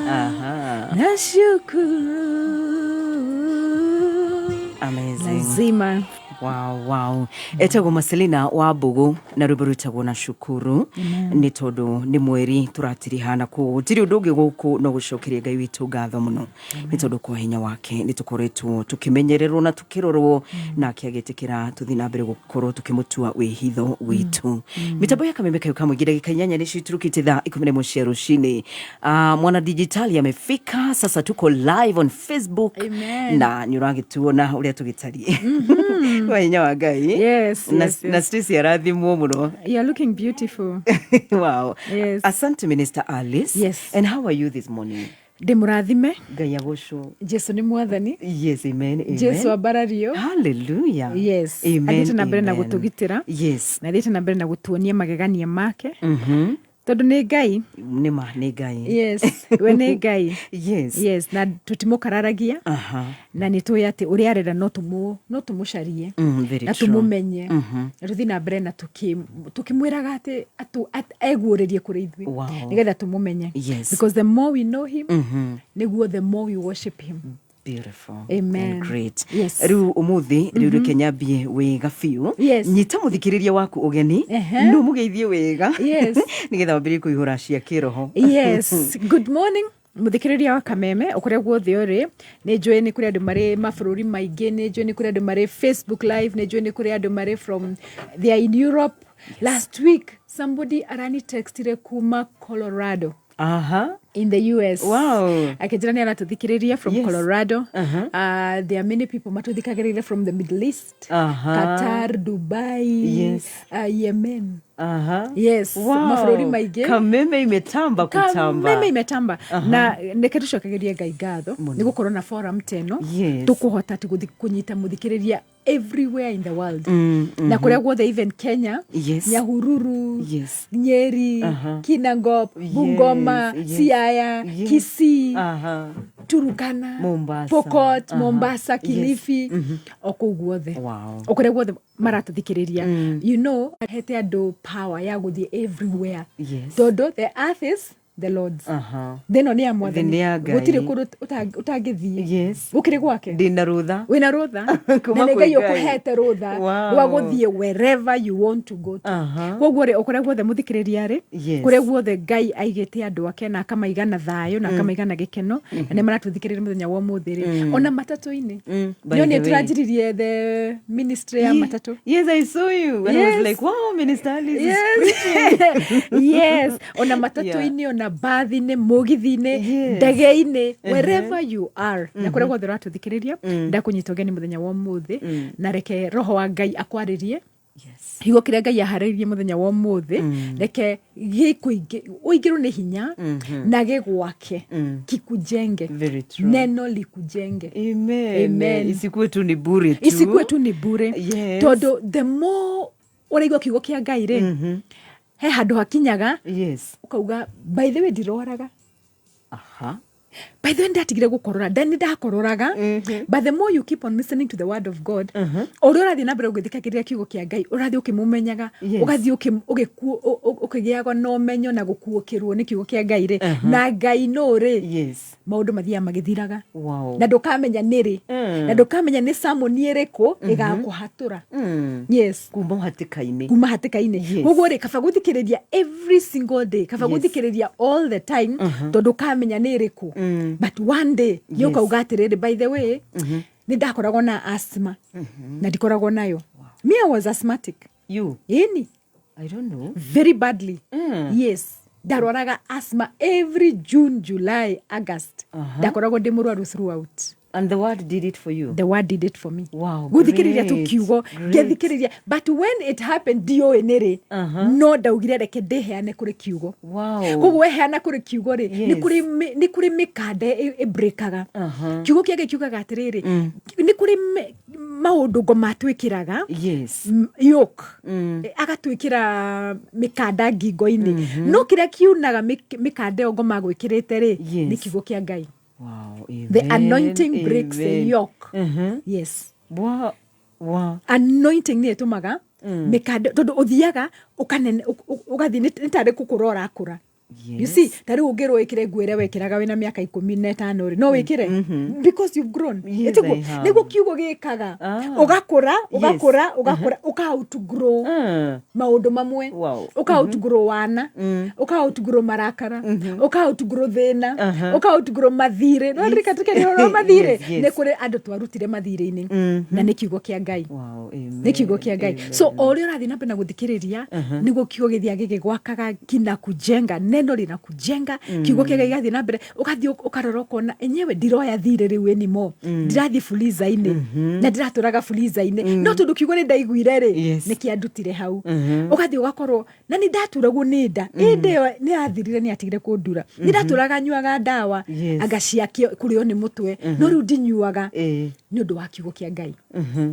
Nashukuru. Amazing. Mazima. Wow. Etagwo Marcelina wa Mbugu na rwĩmbo rwĩtagwo na shukuru nĩ tondũ nĩ mweri tũratiriha na kũu gũtirĩ ũndũ ũngĩ gũkũ no gũcokeria Ngai witũ ngatho mũno nĩ tondũ kwa hinya wake nĩ tũkoretwo tũkĩmenyererwo na tũkĩrorwo nake agĩtĩkĩra tũthiĩ na mbere gũkorwo tũkĩmũtua wĩhitho witũ. Mĩtambo ya Kameme kayo ka mũingĩ, ndagĩka 8 nĩcio iturukĩte thaa 11 cia rũcinĩ. Mwana dijitali amefika sasa, tuko live on Facebook. Amen. Na nĩ ũragĩtuona ũrĩa tũgĩtariĩ kwa hinya wa Ngai. Na, na Stacy arathimwo mũno. You're looking beautiful. Wow. Yes. Asante, Minister Alice. Yes. And how are you this morning? Ndĩ mũrathime. Ngai agocwo. Jesu nĩ mwathani. Yes, amen, amen. Jesu ambarario. Hallelujah. Yes. Amen. Athiĩte na mbere na Amen. gũtũgitĩra. Na athiĩte na mbere na gũtuonia magegania make. Tondũ nĩ Ngai. Nĩ ma nĩ Ngai. Yes. We nĩ Ngai. Yes. Na tũtimũkararagia. Na nĩ tũĩ atĩ ũrĩa arenda no tũmũcarie. Very Na true. tũmũmenye. Na tũthiĩ na mbere na tũkĩmwĩraga atĩ eguũrĩrie kũrĩ ithuĩ. Nĩgetha tũmũmenye. Because the more we know him, nĩguo the more we worship him. Beautiful. Amen. And great. Yes. Rĩu ũmũthĩ rĩu reke nyambie wega biũ. Nyita mũthikĩrĩria waku ũgeni. No mũgeithie wega. Nĩgetha wambĩrĩrie kũihũra cia kĩroho. Yes. Good morning. Mũthikĩrĩria wa Kameme o kũrĩa guothe ũrĩ, nĩ njũĩ nĩ kũrĩ andũ marĩ mabũrũri maingĩ, nĩ njũĩ nĩ kũrĩ andũ marĩ Facebook live, nĩ njũĩ nĩ kũrĩ andũ marĩ from they are in Europe. Last week somebody arani textire kuma Colorado. In the US. Akĩnjĩra nĩ aratũthikĩrĩria from Colorado. There are many people matũthikagĩrĩria from the Middle East. Qatar, Dubai, Yemen. Yes. Mabũrũri maingĩ. Kameme imetamba kutamba. Kameme imetamba. Na reke tũcokegerie Ngai ngatho nĩ gũkorwo na forum ta ĩno. Tũkũhota atĩ gũthiĩ kũnyita mũthikĩrĩria everywhere in the world. Na kũrĩa guothe, even Kenya, Nyahururu, Nyeri, Kinangop, Bungoma, Siaya, Kisii, Turukana, Mombasa. Pokot, Mombasa, Kilifi, o kũu guothe. O kũrĩa guothe maratũthikĩrĩria. Hete andũ power ya gũthiĩ everywhere. Tondũ the earth is the Lord's. Thĩ ĩno nĩ ya Mwathani. Thĩ nĩ ya Ngai. Gũtirĩ kũndũ ũtangĩthiĩ. Gũkĩrĩ gwake. Ndĩna rũtha. Wĩna rũtha. Kuma Na nĩ kwĩ Ngai Ngai. ũkũhete rũtha rwa gũthiĩ wherever you want to go to. Koguo rĩ, o kũrĩa guothe mũthikĩrĩria rĩ, kũrĩa guothe Ngai aigĩte andũ ake na akamaiga na thayũ na akamaiga na gĩkeno, na nĩ maratũthikĩrĩria mũthenya wa ũmũthĩ rĩ, ona matatũ-inĩ. By Nĩ the way. tũranjiririe the ministry ya matatũ. Yes, I saw you. And I was like, wow, Minister Alice is preaching. Yes. Ona matatũ-inĩ, ona mbathi-inĩ, mũgithi-inĩ, ndege-inĩ, wherever you are. Na kũrĩa guothe ũratũthikĩrĩria, ndakũnyita ũgeni mũthenya wa ũmũthĩ, na reke roho wa Ngai akwarĩrie. Kiugo kĩrĩa Ngai aharĩirie mũthenya wa ũmũthĩ, reke gĩkũingĩ, ũingĩrwo nĩ hinya na gĩgwake, kikujenge. Very true. Neno likujenge. Amen. Amen. Isikuwe tu ni bure tu. Isikuwe tu ni bure. Tondũ the more ũraigua kiugo kĩa Ngai rĩ, he handũ hakinyaga ũkauga, by the way, ndirwaraga. By the way, ndatigire gũkorora, nĩ ndakororaga. But the more you keep on listening to the word of God, o ũrĩa ũrathiĩ na mbere ũgĩthikagĩrĩria kiugo kĩa Ngai, ũrathiĩ ũkĩmũmenyaga, ũgathiĩ ũkĩgĩaga na ũmenyo na gũkuũkĩrwo nĩ kiugo kĩa Ngai rĩ, na Ngai nũ rĩ, maũndũ mathiaga magĩthiraga. Na ndũkamenya nĩ rĩ, na ndũkamenya nĩ sermon ĩrĩkũ ĩgakũhatũra. Yes. Kuma hatĩka-inĩ. Kuma hatĩka-inĩ. Koguo rĩ, kaba gũthikĩrĩria every single day, kaba gũthikĩrĩria all the time, tondũ ũkamenya nĩ ĩrĩkũ. But one day nĩ ũkauga atĩrĩrĩ, by the way, nĩ ndakoragwo na asthma na ndikoragwo nayo. Me, I was asthmatic. You? Ĩni. I don't know. Very badly. Yes. Ndarwaraga asthma every June, July, August. Ndakoragwo ndĩ mũrwaru throughout. And the word did it for you? The word did it for me. Wow, Gũthikĩrĩria tu great, kiugo, great. ngĩthikĩrĩria. But when it happened, ndiũĩ nĩ rĩ, no ndaugire reke ndĩheane kũrĩ kiugo. Koguo weheana kũrĩ kiugo rĩ, nĩ kũrĩ mĩkanda ĩbreakaga. Kiugo kĩa Ngai kiugaga atĩrĩrĩ, nĩ kũrĩ maũndũ ngoma atwĩkĩraga, yoke. Agatwĩkĩra mĩkanda ngingo-inĩ. No kĩrĩa kiunaga mĩkanda ĩyo ngoma agwĩkĩrĩte rĩ, nĩ kiugo kĩa Ngai. Wow, The amen, anointing breaks the amen. yoke. Yes. Wow. Anointing nĩ ĩtũmaga mĩkanda, tondũ ũthiaga ũkanene, ũgathiĩ nĩ tarĩ gũkũra ũrakũra. You see, ta rĩu ũngĩrwo wĩkĩre nguo ĩrĩa wekĩraga wĩna mĩaka 15 rĩ, no wĩkĩre because you've grown. Yes, Ĩtiguo? I have. Nĩguo kiugo gĩkaga. Ũgakũra, ũgakũra, ũgakũra, ũka outgrow maũndũ mamwe. Ũka outgrow wana, ũka outgrow marakara, ũka outgrow thĩna, ũka outgrow mathirĩ. No ririka tũkĩaria ũhoro wa mathirĩ? Yes. Nĩ kũrĩ andũ twarutire mathirĩ-inĩ na nĩ kiugo kĩa Ngai. Wow, amen. Nĩ kiugo kĩa Ngai. So o ũrĩa ũrathiĩ na mbere na gũthikĩrĩria, nĩguo kiugo gĩthiaga gĩgĩgwakaga, kina kujenga, neno lina kujenga. Kiugo kĩa Ngai gĩgathiĩ na mbere, ũgathiĩ ũkarora ũkona enyewe ndiroya thirĩ rĩu anymore, ndirathiĩ fuliza-inĩ na ndiratũraga fuliza-inĩ, no tondũ kiugo nĩ ndaiguire rĩ, nĩ kĩandutire hau. Ũgathiĩ ũgakorwo na nĩ ndaturagwo nĩ nda, ĩ nda ĩyo nĩ yathirire, nĩ yatigire kũndura. Nĩ ndatũraga nyuaga ndawa anga cia kũrĩo nĩ mũtwe, no rĩu ndinyuaga nĩ ũndũ wa kiugo kĩa Ngai.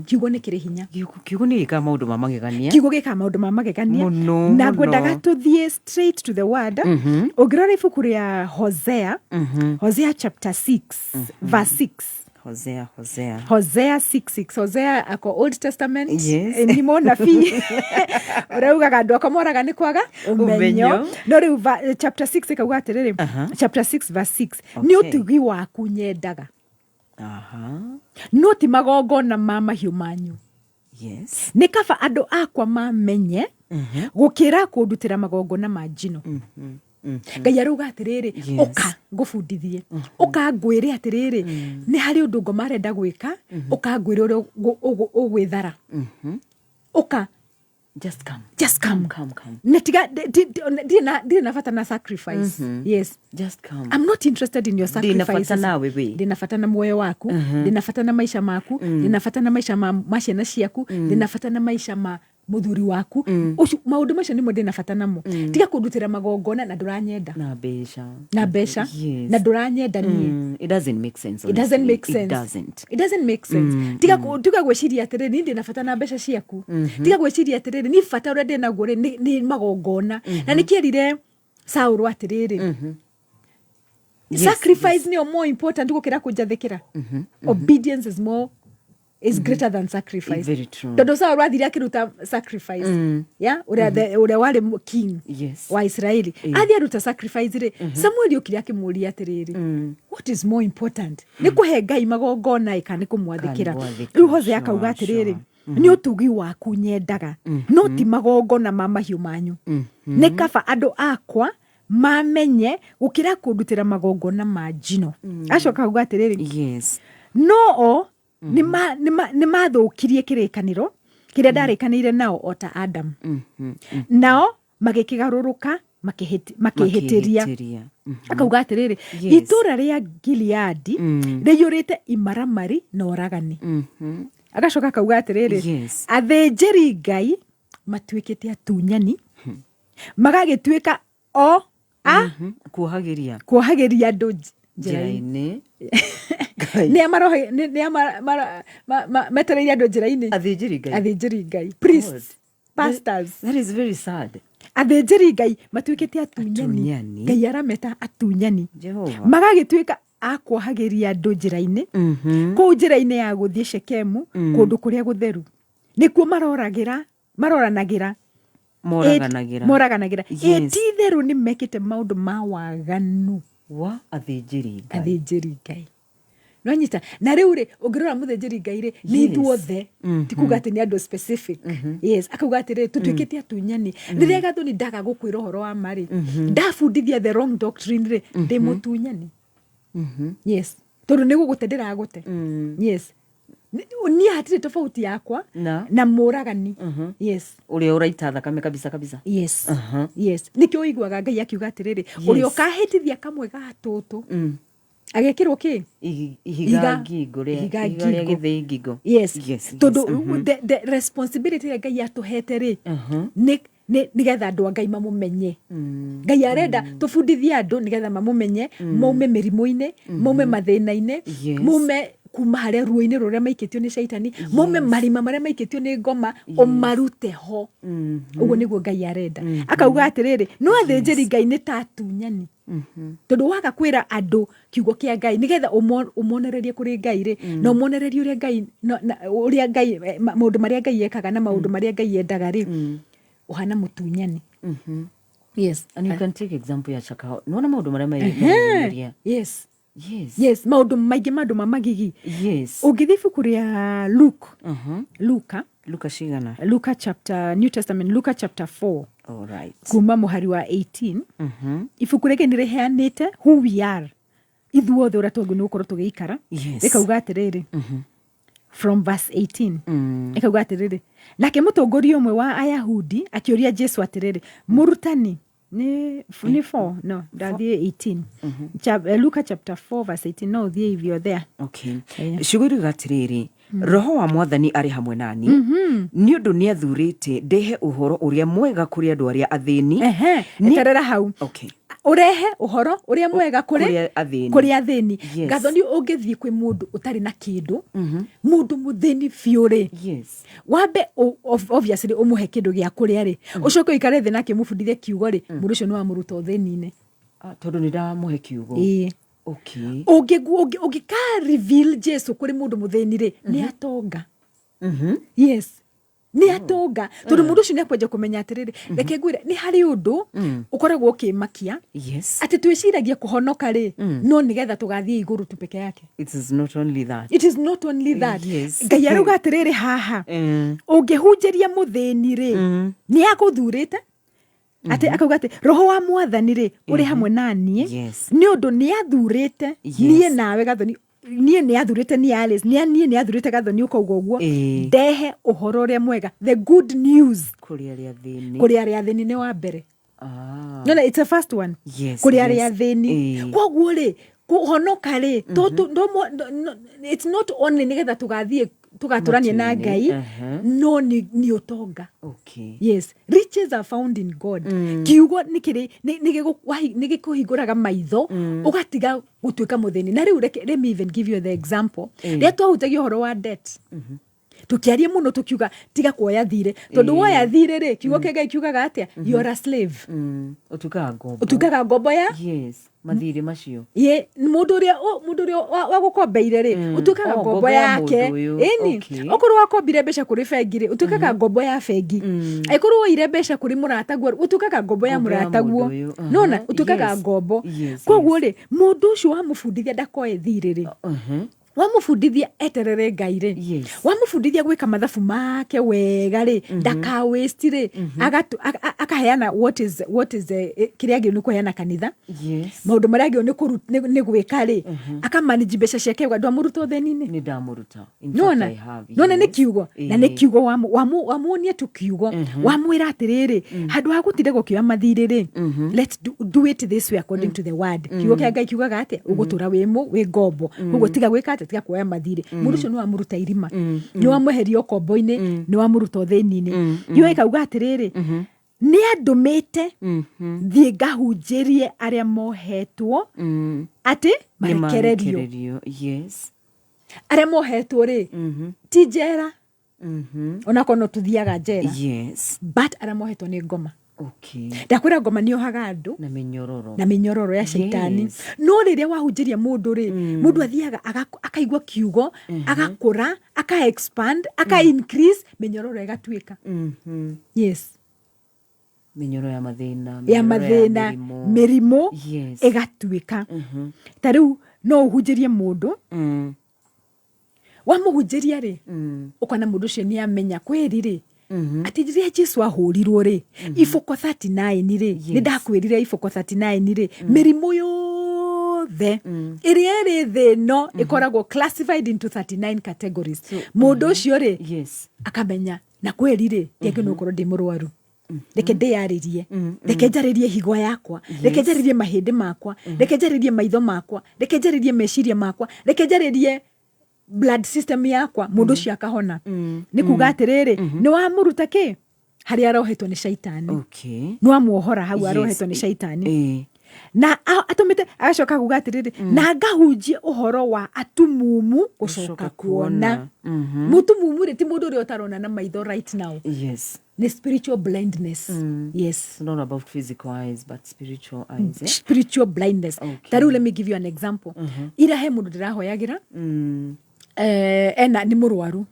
Kiugo nĩ kĩrĩ hinya. Kiugo nĩ gĩkaga maũndũ ma magegania. Kiugo gĩkaga maũndũ ma magegania. Mũno, Na mũno. ngwendaga tũthiĩ straight to the word. Ũngĩrora ibuku rĩa Hosea, Hosea chapter 6 verse 6. Hosea, Hosea. Hosea 6:6. Hosea ako Old Testament. Nĩ mũnabii ũraugaga andũ akwa moraga nĩ kwaga ũmenyo. Ũmenyo. No rĩu chapter 6 ĩkauga atĩrĩrĩ, chapter 6 verse 6, nĩ ũtugi waku nyendaga, no ti magongona ma mahiũ manyu. Nĩ kaba andũ akwa mamenye gũkĩra kũndutĩra magongona ma njino. Ngai arauga atĩrĩrĩ, ũka ngũbundithie, ũka ngwĩre atĩrĩrĩ, nĩ harĩ ũndũ ngoma arenda gwĩka, ũka ngwĩre ũrĩa ũgwĩthara. Ũka. Just come. Just come. Come, come. Nĩ tiga ndirĩ na bata na sacrifice. Yes. Just come. I'm not interested in your Ndĩ na bata sacrifices. nawe we. Ndĩ na bata na muoyo waku, ndĩ na bata na maica maku, ndĩ na bata na maica ma ciana ciaku, ndĩ na bata na maica ma mũthuri waku. Ũcio maũndũ macio nĩmo ndĩ na bata namo. Tiga kũndutĩra magongona na ndũranyenda. Na mbeca. Na mbeca. Na ndũranyenda niĩ. It doesn't make sense, It doesn't honestly. make sense. It doesn't. It doesn't make sense. Tiga gwĩciria atĩrĩrĩ, niĩ ndĩ na bata na mbeca ciaku. Tiga gwĩciria atĩrĩrĩ, niĩ bata ũrĩa ndĩ naguo rĩ, nĩ magongona. Na nĩkĩerire Saũlũ atĩrĩrĩ, sacrifice nĩyo more important gũkĩra kũnjathĩkĩra. Obedience is greater than sacrifice. Very true. Tondũ Saũlũ athire akĩruta sacrifice, yeah, ũrĩa warĩ king wa Israeli, athiĩ aruta sacrifice rĩ, Samueli okire akĩmũria atĩrĩrĩ, what is more important, nĩ kũhe Ngai magongona ĩ kana nĩ kũmwathĩkĩra? Kana nĩ Rĩu Hosea akauga atĩrĩrĩ, nĩ ũtugi waku nyendaga, no ti magongona ma mahiũ manyu. Nĩ kaba andũ akwa mamenye gũkĩra kũndutĩra magongona ma njino. Acoka auga atĩrĩrĩ, no o nĩ mathũkirie kĩrĩkanĩro kĩrĩa ndarĩkanĩire nao o ta Adam, nao magĩkĩgarũrũka, makĩhĩtĩria. Makĩhĩtĩria. Akauga atĩrĩrĩ, itũra rĩa Gileadi rĩiyũrĩte imaramari na ũragani. Agacoka akauga atĩrĩrĩ, athĩnjĩri Ngai matuĩkĩte atunyani, magagĩtuĩka o a Kuohagĩria. Kuohagĩria andũ njĩra-inĩ. Njĩra-inĩ. Ngai. Nĩa nĩa metereire andũ njĩra-inĩ? Athĩnjĩri Ngai. Athĩnjĩri Ngai, priests, God. pastors. That is very sad. Athĩnjĩri Ngai matuĩkĩte atunyani. Atunyani. Ngai arameta atunyani. Jehova. Magagĩtuĩka a kuohagĩria andũ njĩra-inĩ, kũu njĩra-inĩ ya gũthiĩ Shekemu, kũndũ kũrĩa gũtheru nĩkuo maroragĩra, maroranagĩra. Moraganagĩra. Moraganagĩra. Ĩ ti itherũ nĩ mekĩte maũndũ ma waganu. Wa athĩnjĩri Ngai. Athĩnjĩri Ngai nwanyita. Na rĩu rĩ, ũngĩrora mũthĩnjĩri Ngai rĩ, nĩ ithuothe, ti kuga atĩ nĩ andũ specific. Yes, akauga atĩrĩrĩ, tũtuĩkĩte atunyani. Rĩrĩa Gathoni ndaga gũkwĩra ũhoro wa ma rĩ, ndabundithia the wrong doctrine rĩ, ndĩ mũtunyani. Yes, tondũ nĩ gũgũte ndĩragũte. Yes, niĩ hatirĩ tofauti yakwa Na? na mũragani. Yes. Ũrĩa ũraita thakame kabisa kabisa. Yes. Yes, nĩkĩo ũiguaga Ngai akiuga atĩrĩrĩ, ũrĩa ũkahĩtithia kamwe ga tũtũ agekĩrwo kĩ? Ihiga ngingo rĩa Ihiga ihiga rĩa ngingo. gĩthĩi ngingo. Yes. Tondũ the responsibility ĩrĩa Ngai atũhete rĩ, nĩ nĩgetha andũ a Ngai mamũmenye. Ngai arenda tũbundithie andũ nĩgetha mamũmenye, maume mĩrimũ-inĩ, maume mathĩna-inĩ, maume kuma harĩa ruo-inĩ rũrĩa maikĩtio nĩ caitani, maume marima marĩa maikĩtio nĩ ngoma, ũmarute ho. Ũguo nĩguo Ngai arenda. Akauga atĩrĩrĩ, no athĩnjĩri Ngai nĩ ta atunyani, tondũ waga kwĩra andũ kiugo kĩa Ngai nĩgetha ũmonererie kũrĩ Ngai rĩ, na ũmonererie ũrĩa Ngai na ũrĩa Ngai maũndũ marĩa Ngai ekaga na maũndũ marĩa Ngai endaga rĩ, ũhana mũtunyani. And you can take example ya Chakaho, nĩwona maũndũ marĩa meyumĩria. Yes, maũndũ maingĩ, maũndũ ma magigi. Ũngĩthiĩ ibuku rĩa Luke, Luka. Luka cigana? Luka chapter, New Testament, Luka chapter 4, All right. kuma mũhari wa 18. Ibuku rĩngĩ nĩ rĩheanĩte who we are ithuothe, ũrĩa twagĩrĩirwo nĩ gũkorwo tũgĩikara. Rĩkauga atĩrĩrĩ, from verse 18, ĩkauga atĩrĩrĩ, nake mũtongoria ũmwe wa Ayahudi akĩũria Jesu atĩrĩrĩ, "Mũrutani," nĩ 4, no ndathiĩ 18. Luka chapter 4 verse 18, no ũthiĩ if you're there. Okay. Ciugo iriuga atĩrĩrĩ, "Roho wa Mwathani arĩ hamwe nani, nĩ ũndũ nĩ athurĩte ndehe ũhoro ũrĩa mwega kũrĩ andũ arĩa athĩni." Ehe, eterera hau. Ũrehe ũhoro ũrĩa mwega kũrĩ kũrĩ athĩni. Kũrĩ athĩni. Gathoni, ũngĩthiĩ kwĩ mũndũ ũtarĩ na kĩndũ, mũndũ mũthĩni biũ rĩ, wambe obviously ũmũhe kĩndũ gĩa kũrĩa rĩ, ũcoke ũikare thĩ nake mũbundithie kiugo rĩ, mũndũ ũcio nĩ wamũruta ũthĩni-inĩ. Ah, tondũ nĩ ndamũhe kiugo. Ĩĩ. Ũngĩka reveal Jesu kũrĩ mũndũ mũthĩni rĩ, nĩ atonga. Yes, nĩ atonga, tondũ mũndũ ũcio nĩ akwenja kũmenya atĩrĩrĩ, reke ngwĩre, nĩ harĩ ũndũ ũkoragwo ũkĩmakia atĩ twĩciragia kũhonoka rĩ, no nĩgetha tũgathiĩ igũrũ tu peke yake. It is not only that. It is not only that. Ngai arauga atĩrĩrĩ haha, ũngĩhunjĩria mũthĩni rĩ, nĩ agũthurĩte atĩ akauga atĩ roho wa Mwathani rĩ, ũrĩ hamwe na niĩ, nĩ ũndũ nĩ athurĩte niĩ nawe Gathoni, niĩ nĩ athurĩte niĩ Alice, nĩ niĩ nĩ athurĩte Gathoni, ũkauga ũguo, ndehe ũhoro ũrĩa mwega, the good news, kũrĩ arĩa athĩni. Kũrĩ arĩa athĩni nĩ wa mbere. Ah. No, it's a first one. Kũrĩ arĩa athĩni. Koguo rĩ, kũhonoka rĩ, to- to- no, it's not only nĩgetha tũgathiĩ tũgatũranie na Matu-inĩ, Ngai, no nĩ ũtonga. Yes, riches are found in God. Kiugo nĩ kĩrĩ nĩ gĩkũhingũraga maitho, ũgatiga gũtuĩka mũthĩni. Na rĩu reke, let me even give you the example. Rĩrĩa twahutagia ũhoro wa debt, tũkĩaria mũno, tũkiuga tiga kuoya thirĩ, tondũ woya thirĩ rĩ, kiugo kĩa Ngai kiugaga atĩa? You are a slave. Ũtuĩkaga ngombo. Ũtuĩkaga ngombo ya Yes, mathirĩ macio. Ye mũndũ ũrĩa wagũkombeire rĩ, ũtuĩkaga Oh, ngombo ngombo ya yake. mũndũ ũyũ. Ĩni. Okorwo wakombire mbeca kũrĩ bengi rĩ, ũtuĩkaga ngombo ya bengi. Angĩkorwo woire mbeca kũrĩ mũrataguo, ũtuĩkaga ngombo ya Ngombo ya mũrataguo. mũndũ ũyũ, aha, Nona ũtuĩkaga ngombo. Koguo rĩ, mũndũ ũcio wamũbundithia ndakoe thirĩ rĩ, wamũbundithia eterere Ngai rĩ, wamũbundithia gwĩka mathabu make wega rĩ, ndaka waste rĩ, akaheana what is kĩrĩa agĩrĩirwo nĩ kũheana kanitha, maũndũ marĩa agĩrĩirwo nĩ gwĩka rĩ, akamanage mbeca ciake wega, ndwamũruta ũthĩni-inĩ. Nĩ ndamũruta. In fact, Nona I have, nona nĩ kiugo na nĩ kiugo wamuonia tu kiugo, wamwĩra atĩrĩrĩ, handũ ha gũtinda gũkĩoya mathirĩ rĩ, let's do it this way according to the word. Kiugo kĩa Ngai kiugaga atĩ ũgũtũra wĩ ngombo, koguo tiga gwĩka atĩ, tiga kuoya mathirĩ. Mũndũ ũcio nĩ wamũruta irima, nĩ wamweheria ũkombo-inĩ, nĩ wamũruta ũthĩni-inĩ. Yo ĩkauga atĩrĩrĩ, nĩ andũmĩte thiĩ ngahunjĩrie arĩa mohetwo atĩ Nĩ marekererio. Marekererio. Arĩa mohetwo rĩ, ti njera, onakorwo no tuthiaga njera, but arĩa mohetwo nĩ ngoma. Ndakwĩra ngoma nĩ yohaga andũ. Na mĩnyororo. Na mĩnyororo ya caitani. No rĩrĩa wahunjĩria mũndũ rĩ, mũndũ athiaga akaigua kiugo, agakũra, aka expand, aka increase, mĩnyororo ĩgatuĩka. Yes. Mĩnyororo ya mathĩna. Ya mĩnyororo mathĩna, mĩrimũ. Mĩrimũ ĩgatuĩka. Ta rĩu no ũhunjĩrie mũndũ, wamũhunjĩria rĩ, ũkona mũndũ ũcio nĩ amenya kwĩri rĩ, atĩ rĩrĩa Jesu ahũrirwo rĩ, ibũko 39 rĩ, nĩ ndakwĩrire ibũko 39 rĩ, mĩrimũ yothe ĩrĩa ĩrĩ thĩ ĩno ĩkoragwo classified into 39 categories. Mũndũ ũcio rĩ, akamenya na kweri rĩ, ndiagĩrĩirwo nĩ gũkorwo ndĩ mũrwaru, reke ndĩyarĩrie, reke njarĩrie higo yakwa, reke njarĩrie mahĩndĩ makwa, reke njarĩrie maitho makwa, reke njarĩrie meciria makwa, reke njarĩrie blood system yakwa. Mũndũ ũcio akahona. Nĩ kuga atĩrĩrĩ, nĩ wamũruta kĩ harĩa arohetwo nĩ caitani. Nĩ wamuohora hau arohetwo nĩ caitani. Na atũmĩte agacoka kuga atĩrĩrĩ, na ngahunjie ũhoro wa atumumu gũcoka kuona. Mũtumumu rĩ, ti mũndũ ũrĩa ũtarona na maitho right now. Nĩ spiritual blindness. Yes. It's not about physical eyes but spiritual eyes, eh? Spiritual blindness. Ta rĩu let me give you an example. Ira he mũndũ ndĩrahoyagĩra. Ena nĩ mũrwaru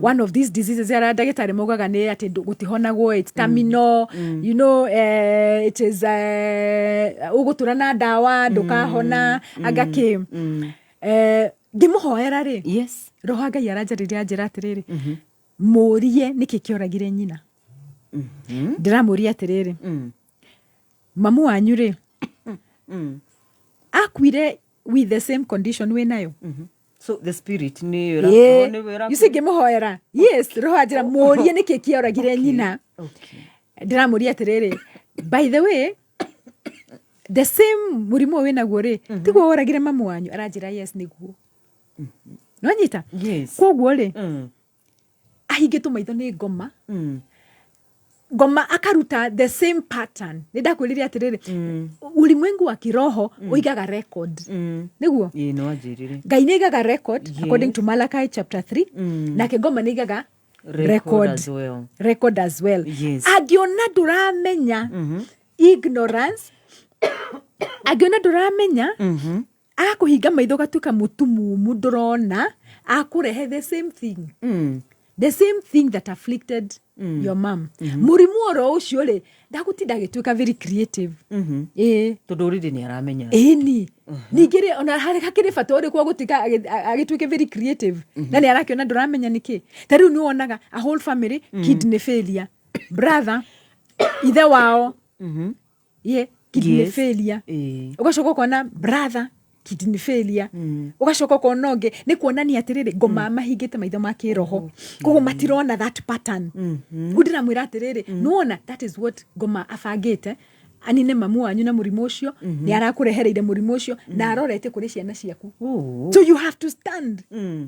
one of these diseases arĩa ndagĩtarĩ maugaga nĩ atĩ gũtihonagwo, it's terminal, it is ũgũtũra na ndawa, ndũkahona anga kĩ. Ngĩmũhoera rĩ, roho wa Ngai aranjarĩria, anjĩra atĩrĩrĩ, mũrie nĩkĩ kĩoragire nyina. Ndĩramũria atĩrĩrĩ, mamu wanyu rĩ, akuire with the same condition wĩ nayo? So the spirit nĩ Ĩĩ. You see, ngĩmũhoera, yes, roho anjĩra mũrie nĩkĩ kĩoragire nyina. Ndĩramũria atĩrĩrĩ, by the way, the same mũrimũ ũyũ wĩnaguo rĩ, tiguo woragire mamu wanyu? Aranjĩra, yes, nĩguo. Nĩwanyita? Yes. Koguo rĩ, ahingĩtwo maitho nĩ ngoma. Ngoma akaruta the same pattern. Nĩ ndakwĩrire atĩrĩrĩ, ulimwengu wa kiroho ũigaga record. Nĩguo? Ĩĩ, nĩ wanjĩrire. Ngai nĩ aigaga record according to Malachi chapter 3, nake ngoma nĩ aigaga record record as well. Record as well. Angĩona ndũramenya, ignorance, angĩona ndũramenya, agakũhinga maitho, ũgatuĩka mũtumumu, ndũrona, akũrehe the same thing, the same thing that afflicted your mom. Mũrimũ oro ũcio rĩ, ndagũtinda agĩtuĩka very creative. Ĩĩ. Tondũ already nĩ aramenya. Ĩni, ningĩ rĩ, ona harĩ hakĩrĩ bata ũrĩkũ wa gũtuĩka agĩtuĩke very creative na nĩ arakĩona ndũramenya nĩkĩ? Ta rĩu nĩ wonaga a whole family, kidney failure, brother, ithe wao ye kidney failure. Ũgacoka ũkona brother, kidney failure, ũgacoka ũkona ũngĩ. Nĩ kuonania atĩrĩrĩ, ngoma mahingĩte maitho ma kĩroho, koguo matirona that pattern. Rĩu ndĩramwĩra atĩrĩrĩ, nĩwona, that is what ngoma abangĩte, anine mamu wanyu na mũrimũ ũcio. Nĩ arakũrehereire mũrimũ ũcio na arorete kũrĩ ciana ciaku. So you have to stand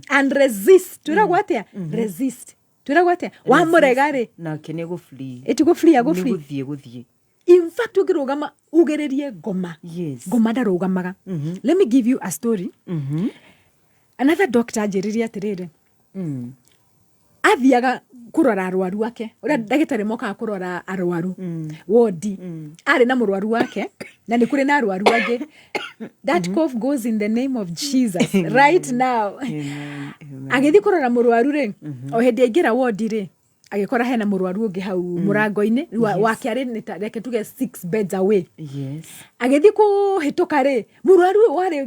and resist. Twĩragwo atĩa? Resist. Twĩragwo atĩa? Wamũrega rĩ, nake nĩ gũ-flee. Ĩtigũ flee, nĩ agũ-flee. Gũthiĩ gũthiĩ. In fact, ũngĩrũgama ugĩrĩrie ngoma, ngoma ndarũgamaga. Let me give you a story. Another doctor anjĩrire atĩrĩrĩ, athiaga kũrora arwaru ake, ũrĩa ndagĩtarĩ mokaga kũrora arwaru wodi. Arĩ na mũrwaru wake na nĩ kũrĩ na arwaru angĩ. That cough goes in the name of Jesus right now. Amen, amen. Agĩthiĩ kũrora mũrwaru rĩ, o hĩndĩ aingĩra wodi rĩ, agĩkora hena mũrwaru ũngĩ hau mũrango-inĩ. Rĩu wake arĩ nĩ reke tuge 6 beds away. Agĩthiĩ kũhĩtũka rĩ, mũrwaru ũyũ warĩ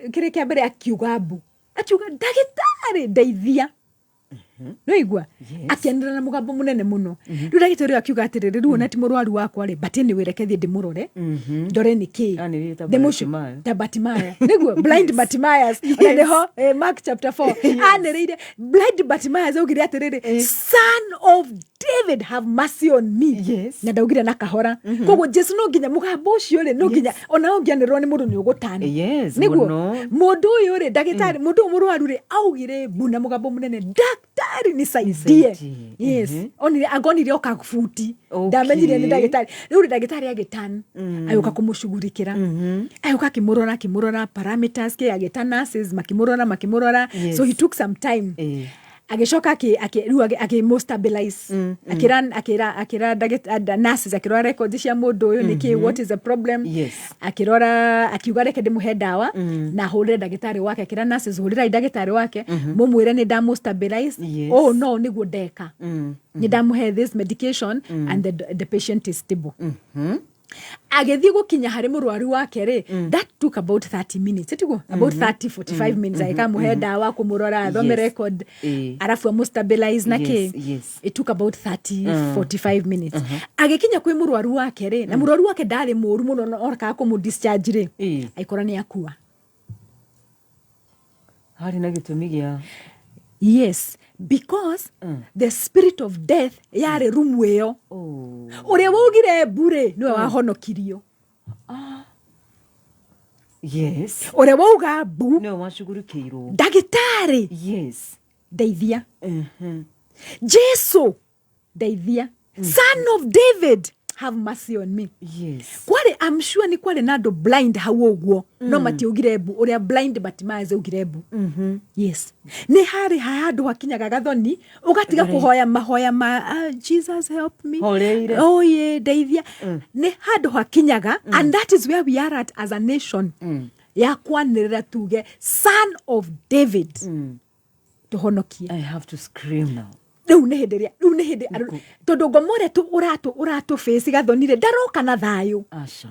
kĩrĩ kĩa mbere akiuga mbu, akiuga, "Ndagĩtarĩ, ndeithia." Nĩwaigua? Akĩanĩrĩra na mũgambo mũnene mũno. Rĩu ndagĩtarĩ ũyũ akiuga atĩrĩrĩ, rĩu ona ti mũrwaru wakwa rĩ, but anyway, reke thiĩ ndĩmũrore, ndore nĩ kĩ. Anĩrĩire ta Bartimaeus. Ta Bartimaeus, nĩguo, blind Bartimaeus. Ona nĩho Mark chapter 4 anĩrĩire blind Bartimaeus, augire atĩrĩrĩ, "Son of David, have mercy on me." Na ndaugire na kahora. Koguo Jesu no nginya mũgambo ũcio rĩ, no nginya ona ũngĩanĩrĩrwo nĩ mũndũ nĩ ũgũtani. Nĩguo mũndũ ũyũ rĩ, ndagĩtarĩ, mũndũ ũyũ mũrwaru rĩ, augire mbu na mũgambo mũnene, "Daktari, nisaidie." Nisaidie. Yes. Onire angonire o kabuti. Ndamenyire nĩ ndagĩtarĩ. Rĩu rĩ, ndagĩtarĩ agĩtan, agĩũka kũmũcugurikĩra, agĩũka akĩmũrora, akĩmũrora parameters kĩ, agĩta nurses, makĩmũrora, makĩmũrora. So he took some time. Agĩcoka rĩu akĩmũ stabilize, akĩra nurses, akĩrora records cia mũndũ ũyũ, nĩkĩ, what is the problem. Akĩrora, akiuga, "Reke ndĩmũhe ndawa na hũrĩre ndagĩtarĩ wake." Akĩra nurses, "Hũrĩrai ndagĩtarĩ wake, mũmwĩre nĩ ndamũ stabilize." Oh no, nĩguo ndeka, nĩ ndamũhe this medication and the patient is stable. Agĩthiĩ gũkinya harĩ mũrwaru wake rĩ, that took about 30 minutes, tiguo? About 30 45 minutes, agĩkamũhe ndawa, kũmũrora, athome record, arabu amũ-stabilize na kĩ. It took about 30 45 minutes. Agĩkinya kwĩ mũrwaru wake rĩ, na mũrwaru wake ndarĩ mũru mũno, no orakaga kũmũ discharge rĩ, agĩkora nĩ akua. Harĩ na gĩtũmi gĩa Yes, because the spirit of death yarĩ rumu ĩyo. Ũrĩa waugire mbu rĩ, nĩwe wahonokirio. Ũrĩa wauga mbu, nĩwe wacugurikĩirwo. "Ndagĩtarĩ, ndeithia. Jesu, ndeithia. Son of David, have mercy on me." Kwarĩ, I'm sure nĩ kwarĩ na andũ blind hau ũguo, no matiaugire mbu ũrĩa blind Bartimaeus augire mbu. Yes, nĩ harĩ handũ hakinyaga gathoni, ũgatiga kũhoya mahoya ma "Ah, Jesus, help me." Horeire. Oye, ndeithia. Nĩ handũ hakinyaga, and that is where we are at as a nation, ya kwanĩrĩra tuge, "Son of David." Tũhonokie. I have to scream now. Rĩu nĩ hĩndĩ ĩrĩa, rĩu nĩ hĩndĩ tondũ ngoma ũrĩa ũratũ face gathonire ndaroka na thayũ. Aca.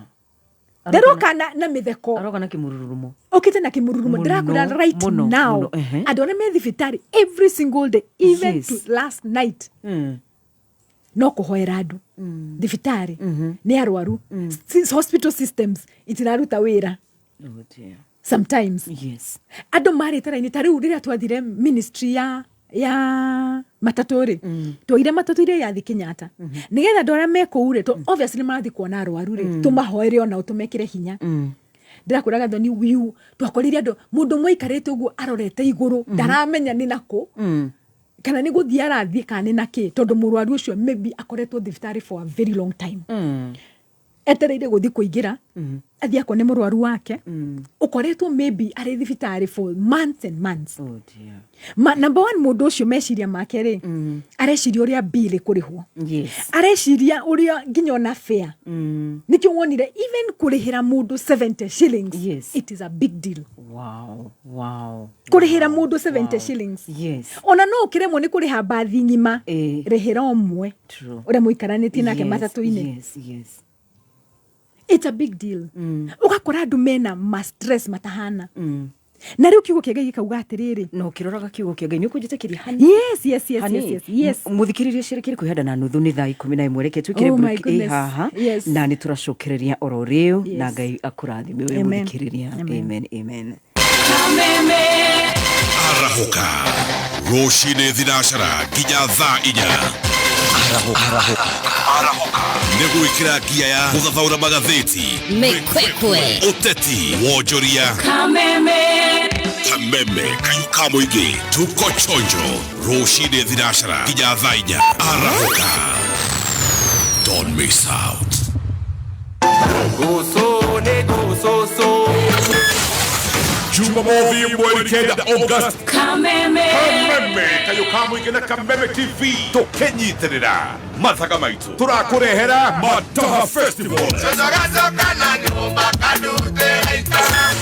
Ndaroka na mĩtheko. Aroka na kĩmũrurumo. Okĩte na kĩmururumo. Mũno, Ndĩrakwĩra right mũno, now, mũno, ehe. andũ arĩa me thibitarĩ every single day, even to last night, no kũhoera andũ thibitarĩ nĩ arwaru. Hospital systems itiraruta wĩra Oh dear. sometimes. Andũ marĩte raini. Ta rĩu rĩrĩa twathire ministry ya matatũ rĩ, twaire matatũ iria yathi Kenyatta nĩgetha andũ arĩa me kũu rĩ, obviously marathiĩ kuona arwaru rĩ, tũmahoere onao, tũmekĩre hinya. Ndĩrakwĩra Gathoni, wiu twakorire andũ, mũndũ ũmwe aikarĩte ũguo arorete igũrũ, ndaramenya nĩ nakũ, kana nĩ gũthiĩ arathiĩ kana nĩ nakĩ, tondũ mũrwaru ũcio maybe akoretwo thibitarĩ for a very long time, etereire gũthiĩ kũingĩra athiĩ akone mũrwaru wake ũkoretwo maybe arĩ thibitarĩ for months and months. Oh dear. Number one, mũndũ ũcio meciria make rĩ, areciria ũrĩa bill ĩkũrĩhwo, areciria ũrĩa nginya ona fare. Nĩkĩo wonire even kũrĩhĩra mũndũ 70 shillings, it is a big deal. Kũrĩhĩra mũndũ 70 shillings, ona no ũkĩremwo nĩ kũrĩha mbathi ng'ima, rĩhĩra ũmwe ũrĩa mũikaranĩtie nake matatũ-inĩ. It's a big deal. Ũgakora andũ mena ma stress matahana. Na rĩu kiugo kĩa Ngai gĩkauga atĩrĩrĩ, Na ũkĩroraga kiugo kĩa Ngai nĩ ũkũnjĩtĩkĩria hani? Yes. Hani. Yes. Mũthikĩrĩria, cerekere kwĩhanda na nuthu nĩ thaa 11. Reke twĩkĩre Oh my break ĩ goodness. haha na nĩ tũracokereria oro rĩu, na Ngai akũrathime we Amen. mũthikĩrĩria. Amen. Amen, amen. Arahũka rũcinĩ 6 nginya thaa 4. Nĩ gwĩkĩra ngia ya gũthathaũra magathĩti, Mĩkwekwe, ũteti, wonjoria, Kameme, kayũ ka mũingĩ. Tuko chonjo rũcinĩ 6 nginya thaa 4. Arahũka, don't miss out. Guso nĩ gucucu. Jumamothi 9 August, Kameme kayũ ka mũingĩ na Kameme TV tũkĩnyitĩrĩra mathaga maitũ tũrakũrehera Mataha Festival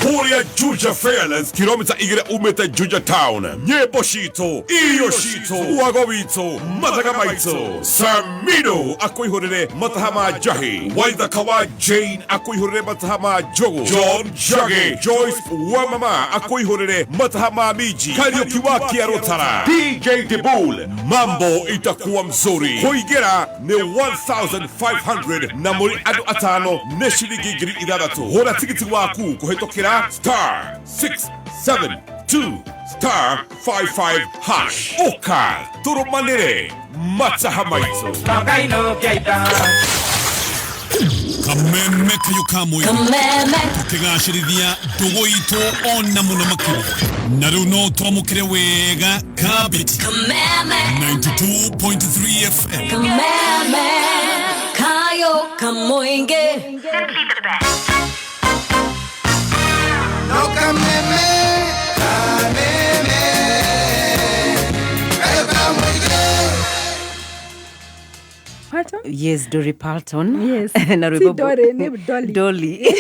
kũrĩa Juja Fairlands, kilomita 2 umĩte Juja Town. Nyĩmbo citũ, irio citũ, wago witũ, mathaga maitũ. Samino akũihũrĩre mataha ma njahi, Waithaka wa Jane akũihũrĩre mataha ma njũgũ, John Njage, Joyce wa mama akũihũrĩre mataha ma minji, Kariũki wa Kĩarũtara, DJ Dibul. Mambo itakuwa mzuri. Kũingĩra nĩ 1500 na mũrĩ andũ atano nĩ ciringi 6000. Hũra tigiti waku kũhĩtũkĩra *672*55#. Ũka tũrũmanĩre mataha maitũ. Kameme kayũ ka mũingĩ, Kameme, tũkĩgacĩrithia ndũgũ itũ ona mũno makĩria, na rĩu no twamũkĩre wega kabiti. Kameme, 92.3 FM. Kameme, Kayo Kamoinge. No kameme, kameme, kayo kamũingĩ. Pardon? Yes, Dolly Parton. Yes. Na Si rwĩmbo Dolly, nĩ Dolly. Dolly.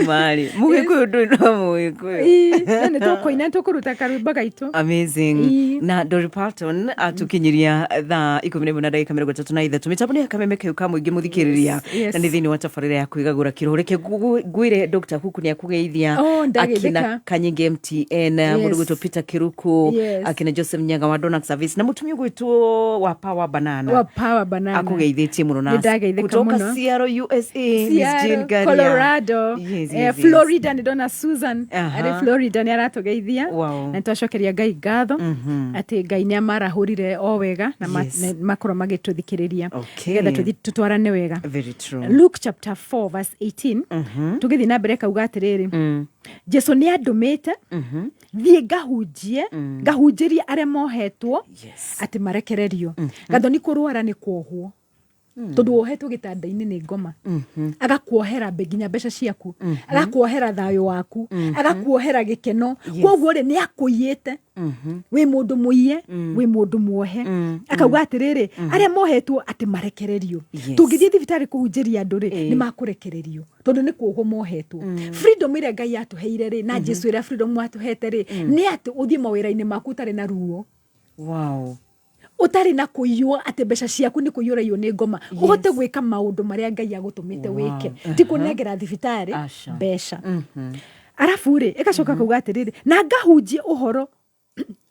Mari mũgĩkũyũ, ndũĩ no mũgĩkũyũ. Ii, na nĩ tũkũina, tũkũruta karwĩmbo gaitũ. Amazing. Na Dolly Parton atukinyiria thaa 11 na ndagĩka 33. Mĩtambo nĩ ya Kameme kau ka mũingĩ, mũthikĩrĩria, na nĩ thĩinĩ wa tabarĩra ya kwĩgagũra kĩroho. Reke ngwĩre Dr. Huku nĩ akũgeithia. Oh, ndageithĩka. Akina Kanyingi MTN, mũndũ gwĩtwo Peter Kiruku, akina Joseph Nyaga wa Donax Service, na mũtumia gwĩtwo wa Power Banana. Wa Power Banana. Akũgeithĩtie mũno na Nĩ ndageithĩka kutoka mũno. Seattle, USA, Miss Seattle, Jane Garia. Colorado, Florida nĩ ndona Susan arĩ Florida nĩ aratũgeithia. Na nĩtwacokeria Ngai ngatho atĩ Ngai nĩ amarahũrire o wega na makorwo magĩtũthikĩrĩria nĩgetha tũthiĩ tũtwarane wega. Very true. Luke chapter 4 verse 18, tũgĩthiĩ na mbere, kauga atĩrĩrĩ, Jesu nĩ andũmĩte thiĩ ngahunjie, ngahunjĩrie arĩa mohetwo atĩ marekererio. Gathoni, kũrwara nĩ kuohwo. Tondũ wohetwo gĩtanda-inĩ nĩ ngoma, agakuohera nginya mbeca ciaku, agakuohera thayũ waku, agakuohera gĩkeno. Koguo rĩ, nĩ akũiyĩte, wĩ mũndũ mũiye, wĩ mũndũ muohe. Akauga atĩrĩrĩ, arĩa mohetwo atĩ marekererio. Tũngĩthiĩ thibitarĩ kũhunjĩria andũ rĩ, nĩ makũrekererio tondũ nĩ kuohwo mohetwo. Freedom ĩrĩa Ngai atũheire rĩ, na Jesu ĩrĩa freedom atũhete rĩ, nĩ atĩ ũthiĩ mawĩra-inĩ maku ũtarĩ na ruo, ũtarĩ na kũiywo, atĩ mbeca ciaku nĩ kũiywo ũraiywo nĩ ngoma, ũhote gwĩka maũndũ marĩa Ngai agũtũmĩte wĩke, ti kũnengera thibitarĩ Aca. mbeca. Arabu rĩ, ĩgacoka kauga atĩrĩrĩ, na ngahunjie ũhoro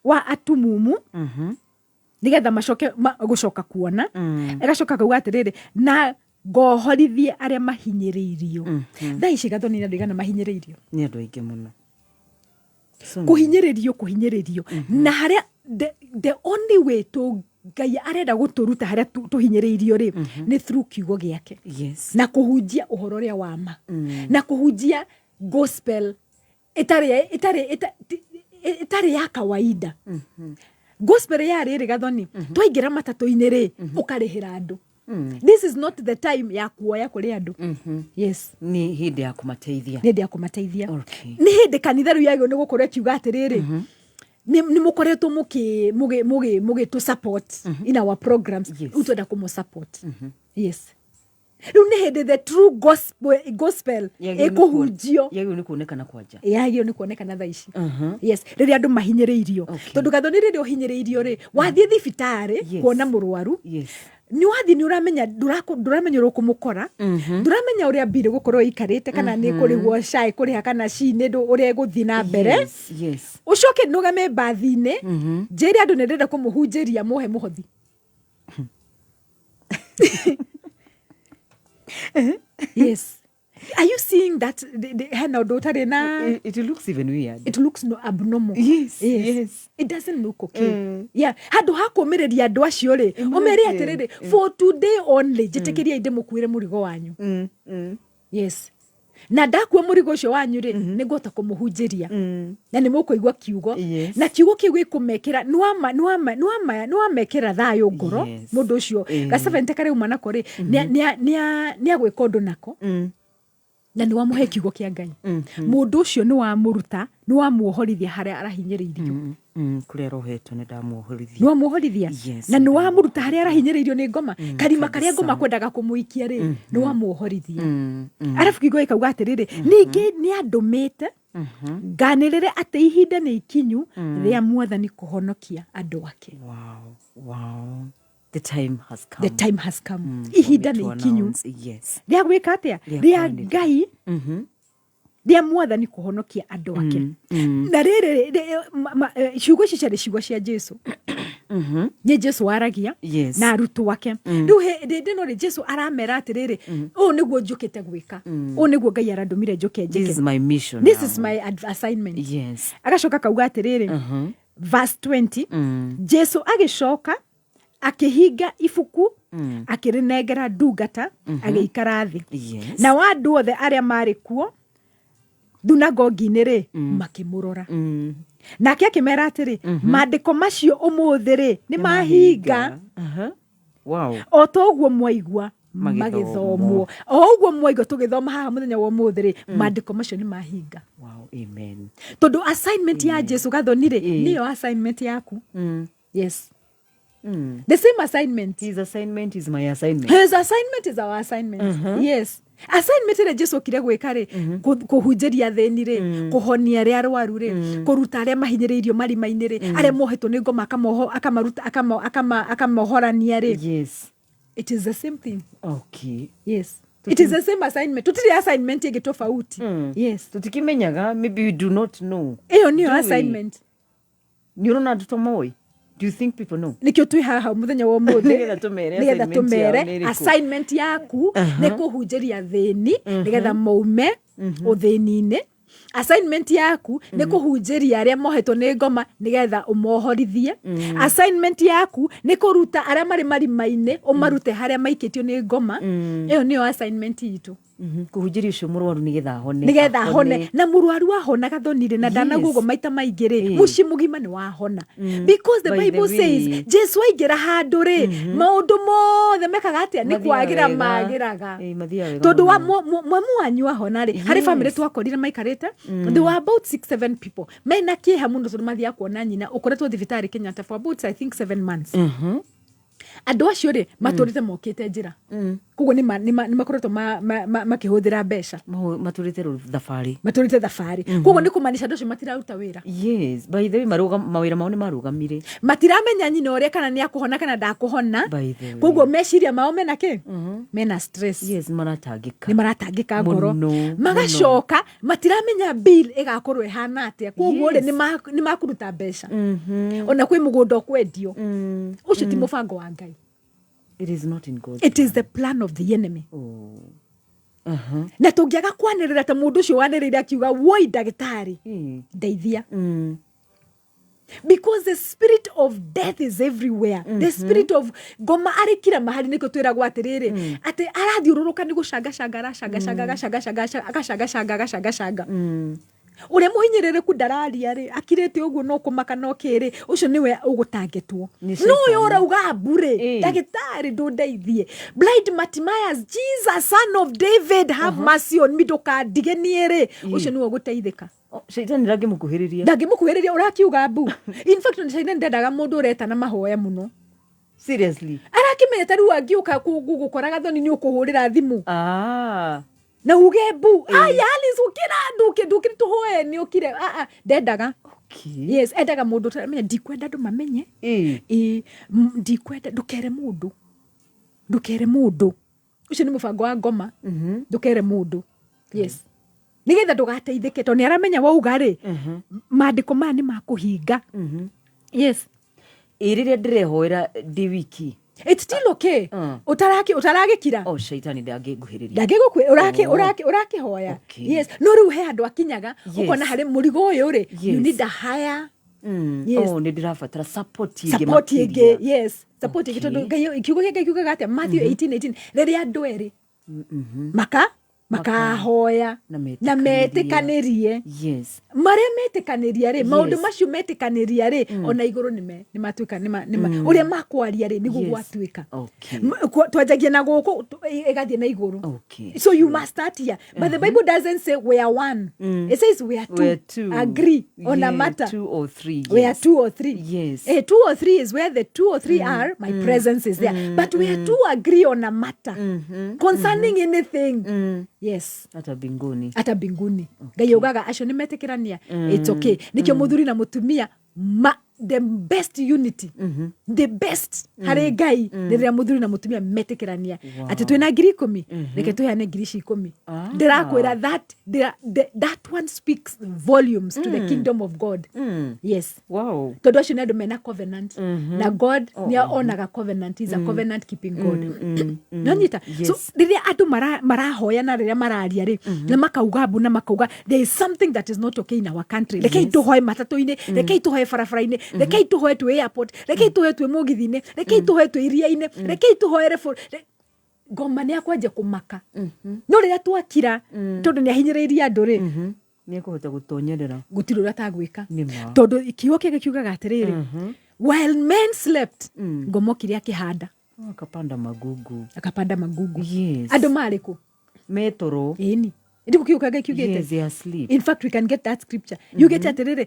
wa atumumu nĩgetha macoke gũcoka kuona. Ĩgacoka kauga atĩrĩrĩ, na ngohorithie arĩa mahinyĩrĩirio. Thaa ici, Gathoni, nĩ andũ aigana mahinyĩrĩirio? Nĩ andũ aingĩ mũno. So many. Kũhinyĩrĩrio, kũhinyĩrĩrio, na harĩa the only way to Ngai arenda gũtũruta harĩa tũhinyĩrĩirio rĩ, nĩ through kiugo gĩake na kũhunjia ũhoro ũrĩa wa ma, na kũhunjia gospel ĩtarĩ ya kawaida. Gospel ya rĩrĩ, Gathoni, twaingĩra matatũ-inĩ rĩ, ũkarĩhĩra andũ. This is not the time ya kuoya kũrĩ andũ. Yes. Nĩ hĩndĩ ya kũmateithia. Nĩ hĩndĩ ya kũmateithia. Nĩ hĩndĩ kanitha rĩu yagĩrĩirwo nĩ gũkorwo ĩkiuga atĩrĩrĩ, nĩ mũkoretwo mũkĩ mũgĩ mũgĩ mũgĩtũ support in our programs, rĩu twenda kũmũ support. Yes, rĩu nĩ hĩndĩ the true gospel ĩkũhunjio. Yagĩrĩirwo nĩ kuonekana kwanja. Yagĩrĩirwo nĩ kuonekana thaa ici. Yes, rĩrĩa andũ mahinyĩrĩirio. Tondũ, Gathoni, rĩrĩa ũhinyĩrĩirio rĩ, wathiĩ thibitarĩ kuona mũrwaru, nĩ wathiĩ, nĩ ũramenya ndũramenya ũrĩa ũkũmũkora, ndũramenya ũrĩa mbirĩ gũkorwo ĩikarĩte, kana nĩ kũrĩhwo SHA ĩkũrĩha, kana SHI nĩ ũrĩa ĩgũthiĩ na mbere. Ũcoke nũgame mbathi-inĩ, njĩre andũ nĩ ndĩrenda kũmũhunjĩria, mũhe mũhothi. Yes, are you seeing that hena ũndũ ũtarĩ na It looks even weird. It looks no abnormal. It doesn't look okay. Yeah, handũ ha kũmĩrĩria andũ acio rĩ, ũmere atĩrĩrĩ, for today only, njĩtĩkĩriai ndĩmũkuĩre mũrigo wanyu. Yes, na ndakua mũrigo ũcio wanyu rĩ, nĩ ngũhota kũmũhunjĩria na nĩ mũkũigua kiugo. Na kiugo kĩu gĩkũmekĩra, nĩwamekĩra thayũ ngoro. Mũndũ ũcio ga 70 karĩa uma nako rĩ, nĩ agwĩka ũndũ nako, na nĩ wamũhe kiugo kĩa Ngai. Mũndũ ũcio nĩ wamũruta, nĩ wamuohorithia harĩa arahinyĩrĩirio. Kũrĩa arohetwo nĩ ndamuohorithia. Nĩ wamuohorithia. Na nĩ wamũruta harĩa arahinyĩrĩirio nĩ ngoma, karima karĩa ngoma kwendaga kũmũikia rĩ, nĩ wamuohorithia. Arabu kiugo gĩkauga atĩrĩrĩ, ningĩ nĩ andũmĩte nganĩrĩre atĩ ihinda nĩ ikinyu rĩa Mwathani kũhonokia andũ ake. Wow. The time has come. The time has come. For Ihinda me nĩ to ikinyu announce, yes. Rĩa gwĩka atĩa? Rĩa Rĩa kwanĩrĩra. Ngai, rĩa Mwathani kũhonokia andũ ake. Na rĩrĩ ciugo ici ciarĩ ciugo cia Jesu, nĩ Jesu waragia na arutwo ake. Rĩu hĩndĩ ĩno rĩ, Jesu aramera atĩrĩrĩ, ũũ nĩguo njũkĩte gwĩka, ũũ nĩguo Ngai arandũmire njũke This is njĩke. my mission This now. is my assignment. Agacoka kauga atĩrĩrĩ, verse 20, Jesu agĩcoka akĩhinga ibuku, akĩrĩnengera ndungata, agĩikara thĩ. Nao andũ othe arĩa marĩ kuo thunagogi-inĩ rĩ, makĩmũrora. Nake akĩmera atĩrĩ, maandĩko macio ũmũthĩ rĩ, nĩ mahinga. O ta ũguo mwaigua Magĩthomwo. Magĩthomwo, o ũguo mwaigua tũgĩthoma haha mũthenya wa ũmũthĩ rĩ, maandĩko macio nĩ mahinga. Wow. Amen. Tondũ assignment ya Jesu, Gathoni, rĩ, nĩyo assignment yaku. Yes, the same assignment. His assignment is my assignment. His assignment is our assignment. Yes, assignment ĩrĩa Jesu okire gwĩka rĩ, kũhunjĩria athĩni rĩ, kũhonia arĩa arwaru rĩ, kũruta arĩa mahinyĩrĩirio marima-inĩ rĩ, arĩa mohetwo nĩ ngoma akamoho, akamaruta, akamohorania rĩ. It is the same thing. Yes, it is the same assignment. Tutirĩ assignment ĩngĩ tofauti. Yes. Tutikimenyaga, maybe we do not know. Ĩyo nĩyo Do we? assignment. Nĩ ũrona andũ tomoĩ? Do you think people know? Nĩkĩo twĩ haha mũthenya wa ũmũthĩ. Nĩgetha tũmere Nĩgetha assignment yao tũmere nĩ ĩrĩkũ. Assignment yaku nĩ kũhunjĩria thĩni nĩgetha maume ũthĩni-inĩ. Assignment yaku nĩ kũhunjĩria arĩa mohetwo nĩ ngoma nĩgetha ũmohorithie. Assignment yaku nĩ kũruta arĩa marĩ marima-inĩ, ũmarute harĩa maikĩtio nĩ ngoma. Ĩyo nĩyo assignment itũ. Kũhunjĩria ũcio mũrwaru nĩgetha ahone. Nĩgetha ahone. Na mũrwaru ahona, Gathoni rĩ, na ndanauga ũguo maita maingĩ rĩ, mũciĩ mũgima nĩ wahona, because the By the Bible way. says Jesu aingĩra handũ rĩ, maũndũ mothe mekaga atĩa? Nĩ Mathiaga kwagĩra wega. magĩraga. Ĩĩ, mathiaga wega Tondũ wa mũno. mwamu wanyu ahona rĩ, harĩ family twakorire maikarĩte, there were about 6, 7 people mena kĩeha mũno, tondũ mathiaga kuona nyina ũkoretwo thibitarĩ Kenyatta for about, I think, 7 months. Andũ acio rĩ, matũrĩte mokĩte njĩra, koguo nĩ makoretwo makĩhũthĩra mbeca. Matũrĩte thabarĩ. Matũrĩte thabarĩ, koguo nĩ kũmaanisha andũ acio matiraruta wĩra. Yes, by the way, mawĩra mao nĩ marũgamire. Matiramenya nyina ũrĩa kana nĩ akũhona kana ndakũhona. By the way. Koguo meciria mao mena kĩ? Mena stress. Yes, maratangĩka. Nĩ maratangĩka ngoro. Mũno. Magacoka matiramenya bill ĩgakorwo ĩhana atĩa, koguo rĩ, nĩ makũruta mbeca, ona kwĩ mũgũnda ũkwendio. Ũcio ti mũbango wa Ngai. It is not in God's It is the plan of the enemy. Oh. Na tũngĩaga kwanĩrĩra ta mũndũ ũcio wanĩrĩire akiuga, "Woi ndagĩtarĩ, ndeithia," because the spirit of death is everywhere. The spirit of ngoma arĩ kila mahali. Nĩkĩo twĩragwo atĩrĩrĩ, atĩ arathiũrũrũka nĩ gũcangacanga, aracangacanga, agacangacanga, agacangacanga, agacangacanga. Ũrĩa mũhinyĩrĩrĩku ndararia rĩ, akirĩte ũguo, no kũmaka no kĩrĩ, ũcio nĩwe ũgũtangĩtwo. Nĩ No ũyũ Shaitani. ũrauga mbu rĩ, "Ndagĩtarĩ, ndũndeithie, blind Bartimaeus, Jesus, Son of David, have mercy on me, ndũkandige niĩ" rĩ, ũcio nĩwe ũgũteithĩka. Oh, Shaitani ndangĩmũkuhĩrĩria. Ndangĩmũkuhĩrĩria. Ũrakiuga mbu, in fact Shaitani ndendaga mũndũ ũretana mahoya mũno. Seriously? Arakĩmenya ta rĩu angĩũka gũkora Gathoni, nĩ ũkũhũrĩra thimũ na uge mbu, "Aya Alice, ũkĩra, ndũke ndũkĩre tũhoe," nĩ ũkire. Ah, ah, ndendaga. Yes, endaga mũndũ ũtaramenya. Ndikwenda andũ mamenye. Ĩ, ndikwenda, ndũkere mũndũ, ndũkere mũndũ. Ũcio nĩ mũbango wa ngoma, ndũkere mũndũ. Yes, nĩgetha ndũgateithĩke, tondũ nĩ aramenya wauga rĩ, maandĩko maya nĩ makũhinga. Yes. Ĩ rĩrĩa ndĩrehoera ndĩ wiki? It's still okay. Ũtaragĩkira. Oh, Shaitani ndangĩnguhĩrĩria. Ndangĩgũkwĩ Oh. ũrakĩhoya. Yes, no rĩu he handũ akinyaga, ũkona harĩ mũrigo ũyũ rĩ, you need a higher Yes. Oh, nĩ ndĩrabatara support ĩngĩ Support makĩria. ĩngĩ, yes, support ĩngĩ, tondũ Ngai, kiugo kĩa Ngai kiugaga atĩa? Matthew 18:18, rĩrĩa andũ erĩ makahoya Na na metĩkanĩrie. metĩkanĩrie marĩa metĩkanĩria rĩ, maũndũ macio metĩkanĩria rĩ, ona igũrũ nĩ matuĩka ũrĩa makwaria rĩ, nĩguo gwatuĩka. Twanjagia na gũkũ, ĩgathiĩ na igũrũ. So you must start here, but the Bible doesn't say we are one, it says we are two, We are two. Agree on a matter. Two or three. We are two or three. Two or three is where the two or three are, my presence is there. But we are two agree on a matter concerning anything. Yes. Hata mbinguni. Hata mbinguni Ngai augaga acio nĩ metĩkĩrania, it's okay. Nĩkĩo mũthuri na mũtumia the best unity, the best harĩ Ngai nĩ rĩrĩa mũthuri na mũtumia metĩkĩrania atĩ twĩna 10,000, reke tũheane ngiri ici 10. Ndĩrakwĩra that one speaks volumes to the kingdom of God. Yes. Tondũ acio nĩ andũ mena covenant na God. Nĩ onaga covenant, is a covenant keeping God. Nonyita? So rĩrĩa andũ marahoya na rĩrĩa mararia rĩ, na makauga mbu na makauga, "There is something that is not okay in our country, rekei tũhoe matatũ-inĩ, rekei tũhoe barabara-inĩ, rekei tũhoe twĩ airport, rekei tũhoe twĩ mũgithi-inĩ, rekei tũhoe twĩ iria-inĩ, rekei tũhoere ngoma," nĩ akwanjia kũmaka. No rĩrĩa twakira, tondũ nĩ ahinyĩrĩirie andũ rĩ, Nĩ ekũhota gũtonyerera. Gũtirĩ ũrĩa atagwĩka. Nĩ ma. Tondũ kiugo kĩngĩ kiugaga atĩrĩrĩ, while men slept, ngoma okire akĩhanda. Oh, akapanda magugu. Akapanda magugu. Andũ marĩ kũ? Metoro. Ĩni, ndiko kiugo kĩa Ngai kiugĩte. Yes, they are asleep. In fact, we can get that scripture yugĩte atĩrĩrĩ,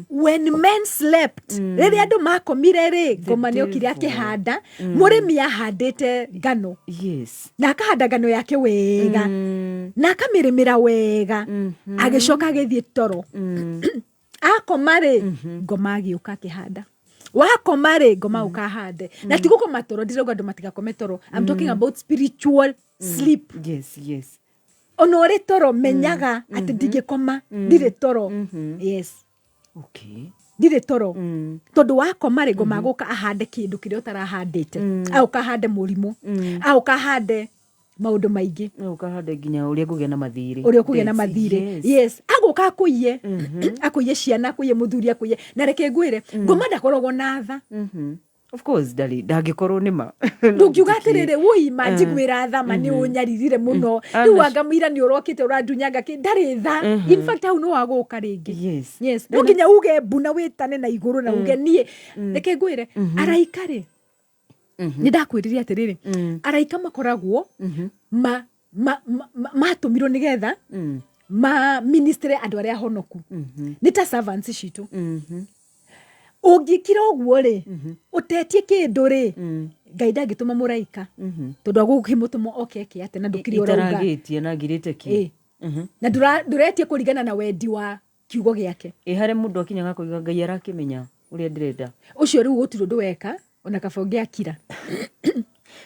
when men slept, rĩrĩa andũ makomire rĩ, ngoma nĩ okire devil. akĩhanda. Mũrĩmi ahandĩte ngano na akahanda ngano yake wega na akamĩrĩmĩra wega, agĩcoka agĩthiĩ toro. Akoma rĩ, ngoma agĩũka akĩhanda. Wakoma rĩ, ngoma ũkahande. Na ti gũkoma toro, ndirauga andũ matigakome toro. I'm talking about spiritual sleep. Ona ũrĩ toro, menyaga atĩ ndingĩkoma, ndirĩ toro. Yes. Ndirĩ toro, tondũ wakoma rĩ, ngoma gũka ahande kĩndũ kĩrĩa ũtarahandĩte, aũka ahande mũrimũ, aũka ahande maũndũ maingĩ. No ũkahanda nginya ũrĩa ngũgĩa na mathirĩ. Ũrĩa ũkũgĩa na Debts. mathirĩ. Yes, agũka akũiye, akũiye ciana, akũiye mũthuri, akũiye. Na reke ngwĩre, ngoma ndakoragwo na tha. Of course ndarĩ, ndangĩkorwo nĩ ma. Ndũngiuga atĩrĩrĩ, wũi ma njiguĩra tha ma, nĩ ũnyaririre mũno rĩu, anga mũira nĩ ũrokĩte ũrandunyanga kĩ. Ndarĩ tha. In fact, hau nĩ wagũka rĩngĩ. Yes, no nginya uge mbu na wĩtane na igũrũ na uge niĩ. Reke ngwĩre, araika rĩ, nĩ ndakwĩrire atĩrĩrĩ, araika makoragwo matũmirwo nĩgetha ma ministre andũ arĩa honoku, nĩ ta servants citũ. Ũngĩkira ũguo rĩ, ũtetie kĩndũ rĩ, Ngai ndangĩtũma mũraika, tondũ agũkĩmũtũma oke eke atĩa na ndũkĩrĩ ũrauga? Itaragĩtie na ngirĩte kĩ? Ĩ. Na ndũretie kũringana na wendi wa kiugo gĩake. Ĩ harĩa mũndũ akinyaga akoiga Ngai arakĩmenya ũrĩa ndĩrenda. Ũcio rĩu gũtirĩ ũndũ weka, ona kaba ũngĩakira.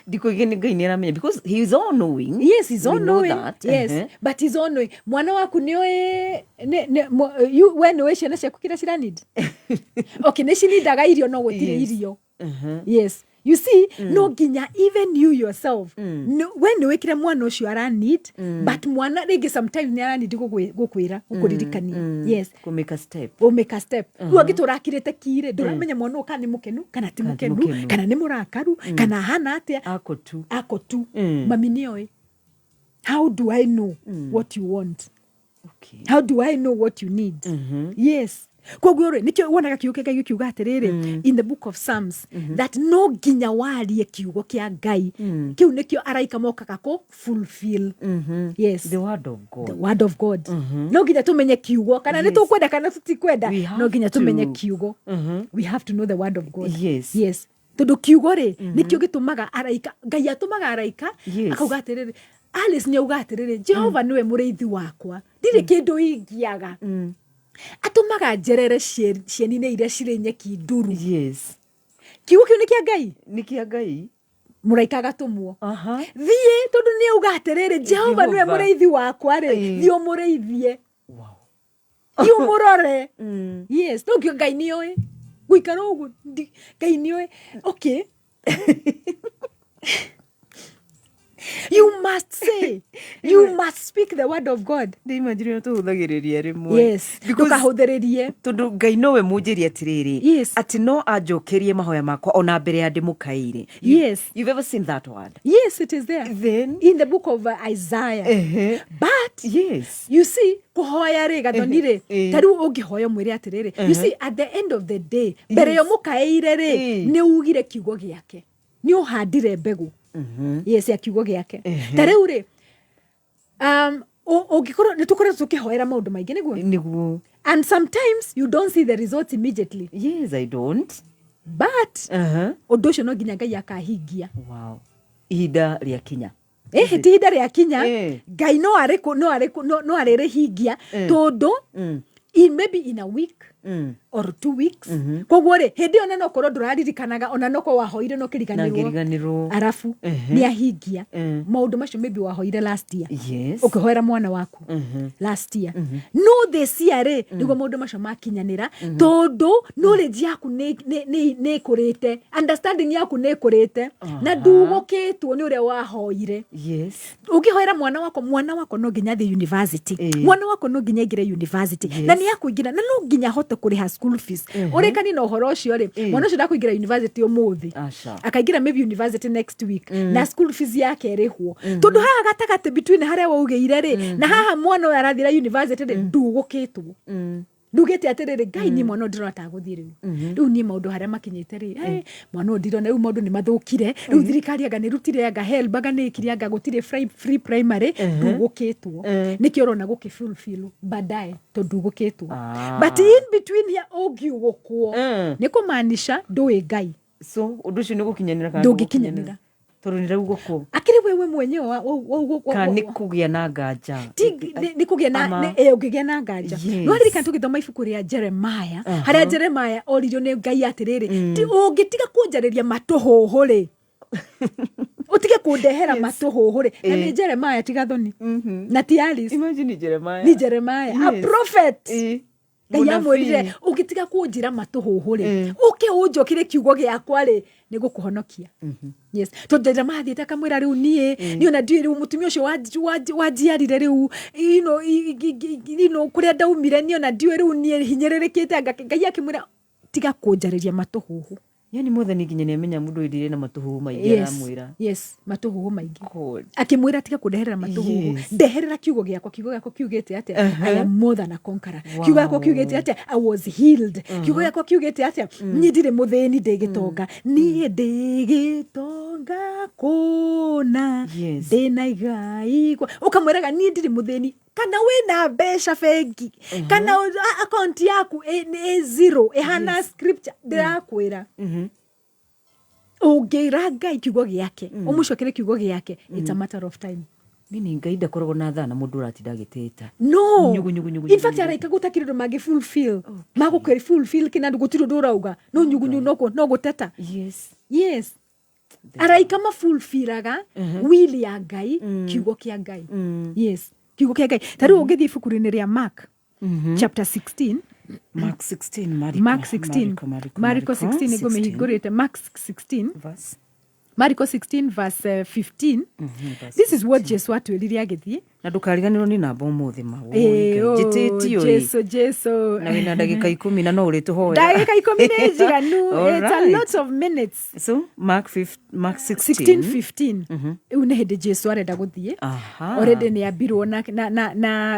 Ndikũige nĩ Ngai nĩ aramenya because he is all knowing. Yes, he's We all know knowing. that. Yes, but he's all knowing. Mwana waku nĩ oĩ we nĩ ũĩ ciana ciaku kĩrĩa cira need. Okay, nĩ cinindaga irio, no gũtirĩ irio. Yes, you see, no nginya even you yourself, we nĩ wĩkĩre mwana ũcio ara need, but mwana rĩngĩ sometimes nĩ ara need gũkwĩra, gũkũririkania. Yes. Kũ make a step. Å make a step. Rĩu angĩ tũrakirĩte kirĩ, ndũramenya mwana ũyũ kana nĩ mũkenu kana ti Kana ti mũkenu, mũkenu. kana nĩ mũrakaru, kana ahana atĩa. Ako tu. Ako tu. Mami nĩ oĩ. How do I know what you want? How do I know what you need? Yes, koguo rĩ, nĩkĩo wonaga kiugo kĩa Ngai gĩkiuga atĩrĩrĩ in the book of Psalms that no nginya warie kiugo kĩa Ngai. Kĩu nĩkĩo araika mokaga kũ fulfill. Yes. The word of God. The word of God. No nginya tũmenye kiugo, kana nĩ tũkwenda kana tũtikwenda. We have No nginya tũmenye to. kiugo. We have to know the word of God. Yes, tondũ kiugo rĩ, nĩkĩo gĩtũmaga araika, Ngai atũmaga araika. Akauga atĩrĩrĩ, Alice nĩ auga atĩrĩrĩ, "Jehova nĩwe mũrĩithi wakwa, ndirĩ kĩndũ ingiaga. Atũmaga njerere cieni-inĩ iria cirĩ nyeki nduru." Kiugo kĩu nĩ kĩa Ngai. Nĩ kĩa Ngai. Mũraika agatũmwo, thiĩ, tondũ nĩ auga atĩrĩrĩ, "Jehova nĩwe Jehova. mũrĩithi wakwa rĩ, thiĩ ũmũrĩithie, thiĩ ũmũrore." Yes, no ngio Ngai nĩ oĩ gũikara ũguo. Ngai nĩ oĩ. Okay, you must say, you must speak the word of God. Ndĩimagine tũhũthagĩrĩria rĩmwe. Yes, ndũkahũthĩrĩrie. Tondũ Ngai nowe mũnjĩri atĩrĩrĩ, atĩ no anjokerie mahoya makwa ona mbere ya ndĩmũkaĩire. You've ever seen that word? Yes, it is there. Then in the book of Isaiah. But you see, kũhoya rĩ, Gathoni rĩ, ta rĩu ũngĩhoya ũmwĩre atĩrĩrĩ, you see, at the end of the day, mbere yo mũkaĩire rĩ, nĩ ugire kiugo gĩake, nĩ ũhandire mbegũ, yes, ya kiugo gĩake. Ta rĩu rĩ, ũngĩkorwo nĩ tũkoretwo tũkĩhoera maũndũ maingĩ, nĩguo? Nĩguo. And sometimes you don't see the results immediately. Yes, I don't. But ũndũ ũcio no nginya Ngai akahingia. Wow, ihinda rĩa kinya. Ĩhĩ, ti ihinda rĩa kinya. Ngai no arĩ no arĩ no arĩrĩhingia, tondũ in maybe in a week or 2 weeks. Koguo rĩ, hĩndĩ ĩyo na no korwo ndũraririkanaga, ona no korwo wahoire no na kĩriganĩrwo. Ngĩriganĩrwo. Arabu nĩ ahingia maũndũ macio maybe wahoire last year, ũkĩhoera mwana waku last year. No this year rĩ, nĩguo maũndũ macio makinyanĩra, tondũ knowledge yaku nĩ ĩkũrĩte, understanding yaku nĩ ĩkũrĩte, na ndugũkĩtwo nĩ ũrĩa wahoire. Ũngĩhoera mwana wakwa, mwana wakwa no nginya athiĩ university, mwana wakwa no nginya aingĩre university, na nĩ akũingĩra, na no nginya ahote kũrĩha school fees. Ũrĩkani na ũhoro ũcio rĩ, mwana ũcio ndakũingĩra university ũmũthĩ. Aca. Akaingĩra maybe university next week, na school fees yake ĩrĩhwo, tondũ haha gatagatĩ, between harĩa waugĩire rĩ na haha mwana ũyũ arathira university rĩ, ndugũkĩtwo, ndugĩte atĩrĩrĩ, "Ngai, niĩ mwana ũyũ ndĩrona tagũthiĩ rĩu. Rĩu niĩ maũndũ harĩa makinyĩte rĩ, mwana ũyũ ndirona, rĩu maũndũ nĩ mathũkire, rĩu thirikari anga nĩ rutire, anga HELB, anga nĩ ĩkire, anga gũtirĩ free primary." Ndugũkĩtwo, nĩkĩo ũrona gũkĩ fulfill baadaye, tondũ ndugũkĩtwo. But in between here ũngiugũkwo, nĩ kũmaanisha ndũĩ Ngai. So ũndũ ũcio nĩ gũkinyanĩra kana? Ndũngĩkinyanĩra. Tondũ nĩ raugũkwo. Akĩrĩ wewe mwenyewe Kana nĩ kũgĩa na nganja? Ti nĩ kũgĩa na ũngĩgĩa na nganja. No ririkana tũgĩthoma ibuku rĩa Jeremiah, harĩa Jeremiah oririo nĩ Ngai atĩrĩrĩ, "Ti ũngĩtiga kũnjarĩria matũhũhũ rĩ, ũtige kũndehera matũhũhũ rĩ." Na nĩ Jeremiah, ti Gathoni na ti Alice. Imagine Jeremiah. Ni Jeremiah, a prophet. Ngai Mũnabii. Amwĩrire, "Ũngĩtiga kũnjĩra matũhũhũ rĩ, ũke ũnjokere kiugo gĩakwa rĩ, nĩ gũkũhonokia." Yes, tondũ Jeremiah athiĩte akamwĩra, "Rĩu niĩ niĩ ona ndiũĩ rĩu mũtumia ũcio wanjiarire rĩu, kũrĩa ndaumire, niĩ ona ndiũĩ, rĩu niĩ hinyĩrĩrĩkĩte." Anga Ngai akĩmwĩra, "Tiga kũnjarĩria matũhũhũ." Yani mwathani nginya nĩamenya mũndũ ũyũ ndirĩ na matũhũhũ maingĩ aramwĩra. Yes, matũhũhũ maingĩ. God. Akĩmwĩra tiga kũndeherera matũhũhũ. Ndeherera kiugo gĩakwa. Kiugo gĩakwa kiugĩte atĩa? I am more than a conqueror. Kiugo gĩakwa kiugĩte atĩa? I was healed. Kiugo gĩakwa kiugĩte atĩa? Niĩ ndirĩ mũthĩni, ndĩ gĩtonga, niĩ ndĩ gĩtonga kũna. Ndĩna igai ũkamwĩraga niĩ ndirĩ mũthĩni, kana wĩna mbeca bengi, kana akaunti yaku ĩ zero ĩhana scripture. Ndĩrakwĩra, ũngĩra Ngai kiugo gĩake, ũmũcokere kiugo gĩake, it's a matter of time. Meaning Ngai ndakoragwo na thaa na mũndũ ũratinda agĩtĩta. No. Nyugu, nyugu, nyugu, In fact, nyugu. Araika gũtakĩrĩ ũndũ mangĩ fulfill, magũkwĩra fulfill kĩna gũtirĩ ũndũ ũrauga, no nyugunyu, no gũteta. Yes, araika mafulfillaga will ya Ngai, kiugo kĩa Ngai. Yes, kiugo kĩa Ngai. Ta rĩu ũngĩthiĩ ibuku-inĩ rĩa Mark chapter 16. Mark 16, Mariko, Mark 16. Mariko, Mariko, Mariko 16, nĩguo mĩhingũrĩte Mark 16. Verse. Mariko 16 verse 15. This is what Jesu atwĩrire agĩthiĩ. Na ndũkariganĩrwo nĩ namba ũmũthĩ ma. Ĩĩ, oh, njĩtĩtio ĩ. Jesu, Jesu. Na wĩna ndagĩka 10 na no ũrĩtũhoera. Ndagĩka 10 nĩ njiganu. All It's a right. lot of minutes. So Mark, Mark 16. 16 15, rĩu nĩ hĩndĩ Jesu arenda gũthiĩ. Already nĩ ambirwo na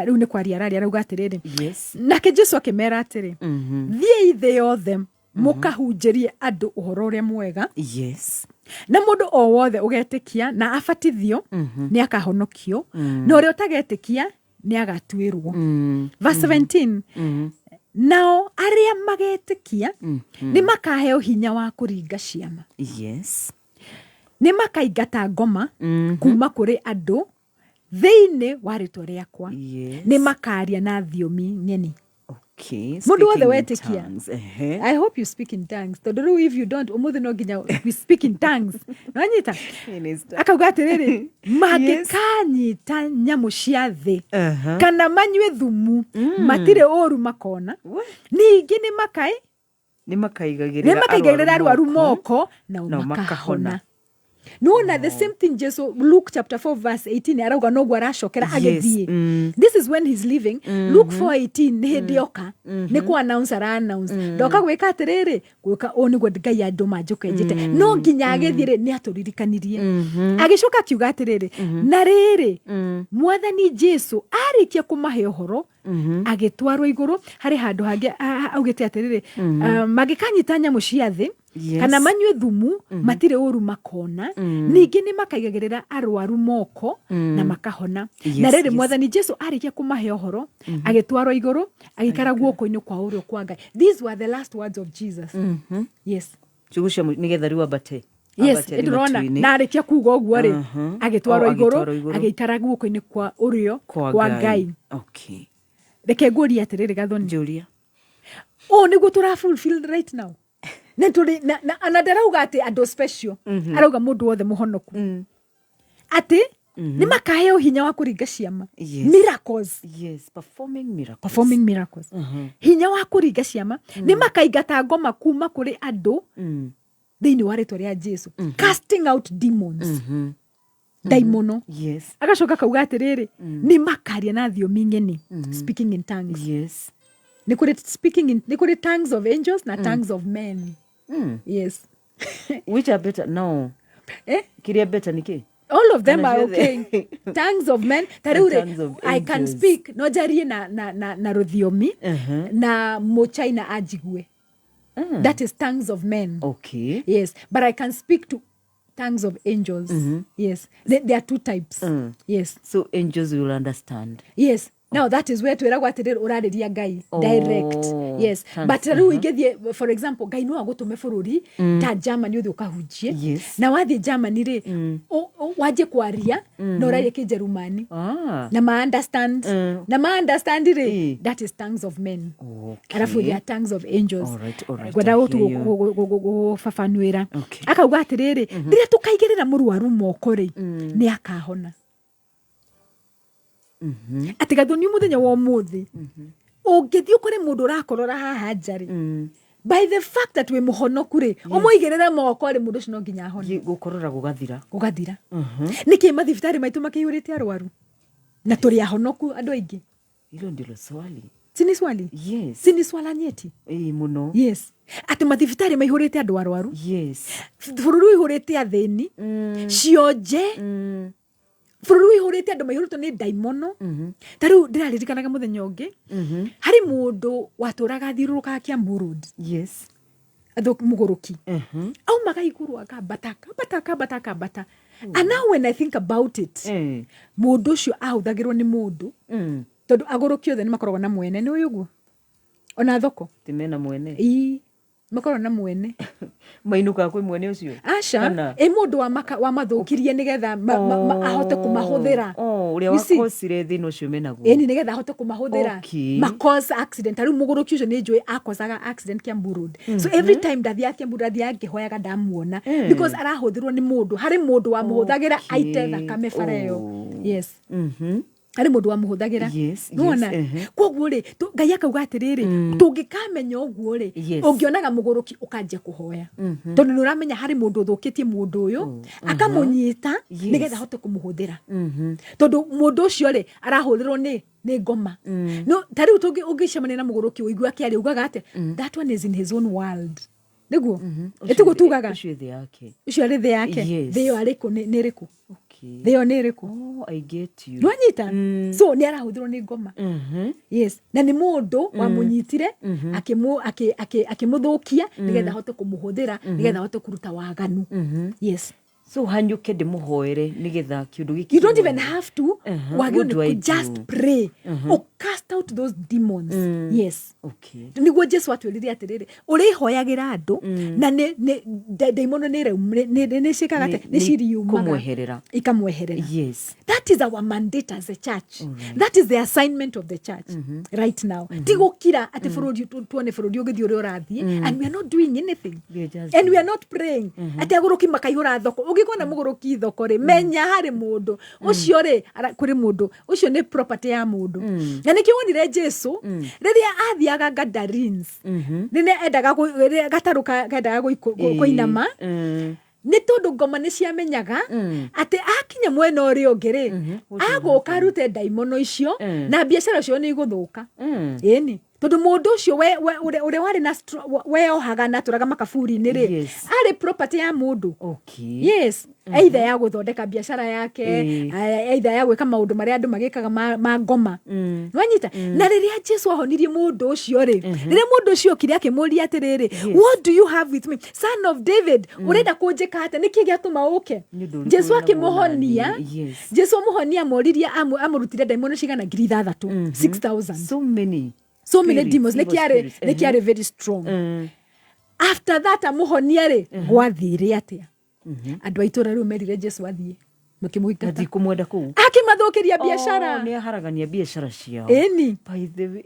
rĩu nĩ kwaria araria, arauga atĩrĩrĩ, nake Jesu akĩmera atĩrĩ, thiĩi thĩ yothe mũkahunjĩrie andũ ũhoro ũrĩa mwega. Na mũndũ o wothe ũgetĩkia na abatithio nĩ akahonokio, na ũrĩa ũtagetĩkia nĩ agatuĩrwo. Verse 17, nao arĩa magetĩkia nĩ makaheo hinya wa kũringa ciama, nĩ makaingata ngoma kuma kũrĩ andũ thĩinĩ wa rĩtwa rĩakwa, nĩ makaria na thiomi ng'eni. Mũndũ wothe Speaking in wetĩkia. tongues. Ehe. I hope you speak in tongues, tondũ rĩu if you don't, ũmũthĩ no nginya we speak in tongues, nonyita. Minister. Akauga atĩrĩrĩ, mangĩkanyita nyamũ cia thĩ kana manyue thumu, matirĩ ũru makona. Ningĩ nĩ makai Nĩ makaigagĩrĩra nĩ makaigagĩrĩra arwaru moko nao nao makahona. makahona. Nĩwona the same thing Jesu, Luke chapter 4 verse 18, arauga noguo aracokera agĩthiĩ. This is when he's leaving. Luke 4:18, nĩ hĩndĩ oka nĩ kũ announce, ara announce ndoka gwĩka atĩrĩrĩ, gwĩka ũũ nĩguo Ngai andũma njũke njĩte. No nginya agĩthiĩ rĩ, nĩ atũririkanirie, agĩcoka akiuga atĩrĩrĩ, na rĩrĩ, mwathani Jesu arĩkia kũmahe ũhoro, agĩtwarwo igũrũ. Harĩ handũ hangĩ augĩte atĩrĩrĩ, mangĩkanyita nyamũ cia thĩ kana manyue thumu, matirĩ ũru makona. Ningĩ nĩ makaigagĩrĩra arwaru moko na makahona. Na rĩrĩ, mwathani Jesu arĩkia kũmahe ũhoro, agĩtwarwo igũrũ, agĩikara guoko-inĩ kwa ũrĩo kwa Ngai. These were the last words of Jesus. Yes. Ciugo cia nĩgetha rĩu ambate. Yes. Ambate arĩ Nĩndĩrona matu-inĩ. na arĩkia kuga ũguo rĩ, agĩtwarwo Oh, igũrũ, agĩtwarwo igũrũ. agĩikara guoko-inĩ kwa ũrĩo kwa kwa Ngai. Reke ngũrie atĩrĩrĩ, Gathoni. Njũria. Ũũ nĩguo tũra fulfill right now. Na tũrĩ na ndarauga atĩ andũ special, arauga mũndũ wothe mũhonoku atĩ nĩ makaheo hinya wa kũringa ciama. Miracles. Yes, performing miracles. Performing miracles, hinya wa kũringa ciama, nĩ makaingata ngoma kuma kũrĩ andũ thĩinĩ wa rĩtwa rĩa Jesu, casting out demons, ndaimono. Agacoka kauga atĩrĩrĩ, nĩ makaria na thiomi ng'eni, speaking in tongues. Nĩ kũrĩ speaking in, nĩ kũrĩ tongues of angels na tongues of men. Yes. Which are better? No. Eh? Kĩrĩa better nĩ kĩ? All of them Kana are ciothe? okay. Tongues of men, ta rĩu rĩ, Tongues of I can angels. speak, no njarie na rũthiomi na mũchina anjigue. That is tongues of men. Yes, but I can speak to tongues of angels. Yes, there are two types. Yes. So angels will understand. Yes, now that is where twĩragwo atĩrĩrĩ, ũrarĩria Ngai direct. Yes. Thanks. But rĩu ingĩthiĩ, for example, Ngai no agũtũme bũrũri ta Germany ũthiĩ ũkahunjie. Na wathiĩ Germany rĩ, wanjie kwaria na ũraria kĩnjerumani na ma understand, na ma understand rĩ, that is tongues of men. Arabu there are tongues of angels. All right, Ngwenda I hear you. gũbabanuĩra. Akauga atĩrĩrĩ, rĩrĩa tũkaigĩrĩra mũrwaru moko rĩ, nĩ akahona. Atĩ Gathoni, mũthenya wa ũmũthĩ ũngĩthiĩ ũkore mũndũ ũrakorora haha nja rĩ, by the fact that wĩ mũhonoku rĩ, ũmũigĩrĩre moko rĩ, mũndũ ũcio no nginya ahone. Gũkorora gũgathira. Gũgathira. Nĩkĩ mathibitarĩ maitũ makĩihũrĩte arwaru na tũrĩ ahonoku andũ aingĩ? Hilo ndilo swali. Si nĩ swali? Yes. Si nĩ swala nyeti? Ĩĩ, mũno. Yes, atĩ mathibitarĩ maihũrĩte andũ arwaru, bũrũri ũihũrĩte athĩni, cionje, bũrũri ũihũrĩte andũ maihũrĩtwo nĩ ndaimono. Ta rĩu ndĩraririkanaga mũthenya ũngĩ harĩ mũndũ watũraga athiũrũrũkaga Kiambu Road, mũgũrũki, aumaga igũrũ akambata, akambata, akambata, akambata. And now when I think about it, mũndũ ũcio ahũthagĩrwo nĩ mũndũ, tondũ agũrũki othe nĩ makoragwo na mwene. Nĩ ũĩ ũguo? Ona thoko. Ti mena mwene? Ii, makoragwo na mwene. Mainũkaga kwĩ mwene ũcio? Aca. Kana? Ĩ mũndũ wamathũkirie nĩgetha ahote kũmahũthĩra. Oh, ũrĩa You see? wakosire thĩna ũcio menaguo. Ĩni, nĩgetha ahote kũmahũthĩra. Ma-cause accident. Ta rĩu mũgũrũki ũcio nĩ njũĩ akosaga accident Kiambu Road, so every time ndathiaga Kiambu Road, ndathiaga ngĩhoyaga ndamuona, because arahũthĩrwo nĩ mũndũ, harĩ mũndũ wamũhũthagĩra aite thakame bara ĩyo. Yes, harĩ mũndũ wamũhũthagĩra. Nĩwona? Koguo rĩ, Ngai akauga atĩrĩrĩ, tũngĩkamenya ũguo rĩ, ũngĩonaga mũgũrũki ũkanjia kũhoya, tondũ nĩ ũramenya harĩ mũndũ ũthũkĩtie mũndũ ũyũ, akamũnyita nĩgetha ahote kũmũhũthĩra, tondũ mũndũ ũcio rĩ, arahũthĩrwo nĩ ngoma. No ta rĩu ũngĩcemania na mũgũrũki ũigua akĩaria, ugaga atĩ that one is in his own world. Nĩguo ĩtiguo tugaga? Ũcio thĩ yake. Ũcio arĩ thĩ yake. Yes. Thĩ ĩyo arĩkũ? Nĩ ĩrĩkũ? Thĩ ĩyo nĩ ĩrĩkũ? Oh, I get you. Nĩwanyita? So nĩ arahũthĩrwo nĩ ngoma. Yes, na nĩ mũndũ wamũnyitire akĩmũthũkia nĩgetha ahote kũmũhũthĩra, nĩgetha ahote kũruta waganu. Yes. So hanyũke ndĩmũhoere nĩgetha kĩũndũ gĩkĩ You don't even have to. Wagĩrĩirwo What do I nĩ just do? pray or cast out those demons. Yes. Nĩguo Jesu atwĩrire atĩrĩrĩ, ũrĩhoyagĩra andũ na ndaimono nĩ ciĩkaga atĩa? Nĩ ciriumaga. Kũmweherera. Ikamweherera. That is our mandate as a church. That is the assignment of the church right now. Ti gũkira atĩ bũrũri tuone bũrũri ũgĩthiĩ ũrĩa ũrathiĩ and we are not doing anything We are just and we are not praying, atĩ agũrũki makaihũra thoko. Ũngĩkona mũgũrũki thoko rĩ, menya harĩ mũndũ ũcio rĩ, kũrĩ mũndũ ũcio, nĩ property ya mũndũ. Na nĩkĩo wonire Jesu rĩrĩa athiaga Gadarenes, rĩrĩa endaga rĩrĩa gatarũ kendaga kũinama, nĩ tondũ ngoma nĩ ciamenyaga atĩ akinya mwena ũrĩa ũngĩ rĩ, agũka arute ndaimono icio na biacara cio nĩ igũthũka. Ĩni, tondũ mũndũ ũcio ũrĩa warĩ na weohaga na atũraga makaburi-inĩ rĩ, arĩ property ya mũndũ. Yes, either ya gũthondeka biacara yake, either ya gwĩka maũndũ marĩa andũ magĩkaga ma ngoma. Nĩwanyita? Na rĩrĩa Jesu ahonirie mũndũ ũcio rĩ, rĩrĩa mũndũ ũcio okire akĩmũria atĩrĩrĩ, "What do you have with me, Son of David? Ũrenda kũnjĩka atĩa? Nĩkĩ gĩatũma ũke?" Nĩ ũndũ ũrĩkũ Jesu wĩnaguo akĩmũhonia. nani? Yes. Jesu amũhonia, amoririe amũrutire ndaimono cigana? 6,000, 6000. So many. So many spirits, demons. Evil Nĩkĩarĩ spirits. Nĩkĩarĩ very strong. After that amũhonia rĩ, gwathire atĩa? Andũ a itũra rĩu merire Jesu athiĩ, makĩmũingata. Matikũmwenda kũu. Akĩmathũkĩria biacara. Oh, nĩ aharagania biacara ciao. Ĩni. By the way.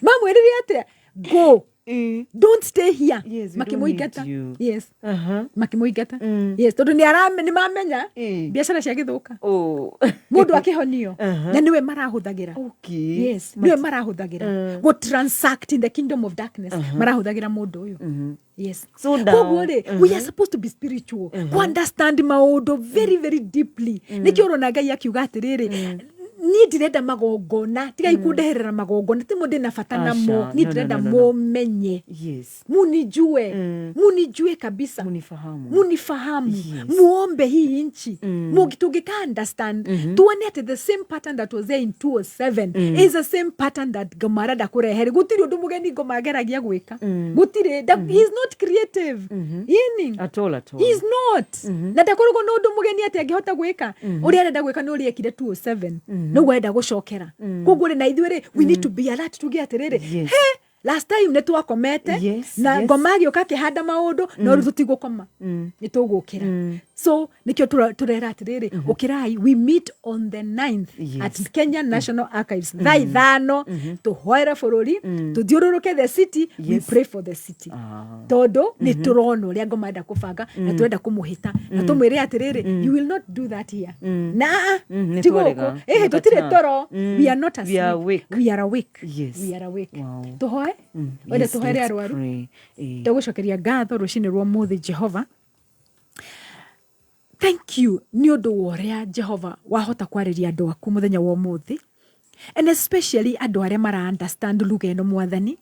Mamwĩrire atĩa? "Go, don't stay here." Yes, we don't Makĩmũingata. need you. Yes, makĩmũingata. Yes, tondũ nĩ mamenya biacara ciagĩthũka. Mũndũ akĩhonio na nĩwe marahũthagĩra. Yes, nĩwe marahũthagĩra go transact in the kingdom of darkness, marahũthagĩra mũndũ ũyũ. Yes. So now- Koguo rĩ, we are supposed to be spiritual, ku understand maũndũ very very deeply. Nĩkĩo ũrona Ngai akiuga atĩrĩrĩ, niĩ ndirenda magongona, tigai kũndeherera magongona, timo ndĩna bata namo. Aca, Niĩ no, no, ndĩrenda no, no, no. mũmenye, munijue, munijue kabisa. Munifahamu. Munifahamu. Muombe hii nchi. Tũngĩka understand, tuone atĩ the same pattern that was there in 207 is the same pattern that ngoma arenda kũrehere. Gũtirĩ ũndũ mũgeni ngoma ageragia gwĩka, gũtirĩ. He is not creative, yani. At all, at all. He is not. Na ndakoragwo na ũndũ mũgeni atĩ angĩhota gwĩka. Ũrĩa arenda gwĩka nĩ ũrĩa ekire 207, noguo arenda gũcokera. Koguo rĩ, na ithuĩ rĩ, we need to be alert, tuge atĩrĩrĩ, he last time nĩ twakomete na ngoma agĩũka akĩhanda maũndũ, no rĩu tũtigũkoma, nĩ tũgũkĩra. So nĩkĩo tũrera atĩrĩrĩ, ũkĩrai. We meet on the 9th at Kenya National Archives thaa 5, tũhoere bũrũri, tũthiũrũrũke the city. We pray for the city, tondũ nĩ tũrona ũrĩa ngoma enda kũbanga na tũrenda kũmũhĩta na tũmwĩre atĩrĩrĩ, "You will not do that here." Na Nĩ ti twarega. gũkũ ĩhĩ, tũtirĩ toro. We are not We are asleep. awake. We are awake. Yes. We are awake. Tũhoe. Wende Yes, tũhoere let's arwaru. pray. Ndagũcokeria ngatho rũcinĩ rwa ũmũthĩ, Jehova. Thank you nĩ ũndũ wa ũrĩa Jehova wahota kwarĩria andũ aku mũthenya wa ũmũthĩ. And especially andũ arĩa mara understand lugha ĩno, Mwathani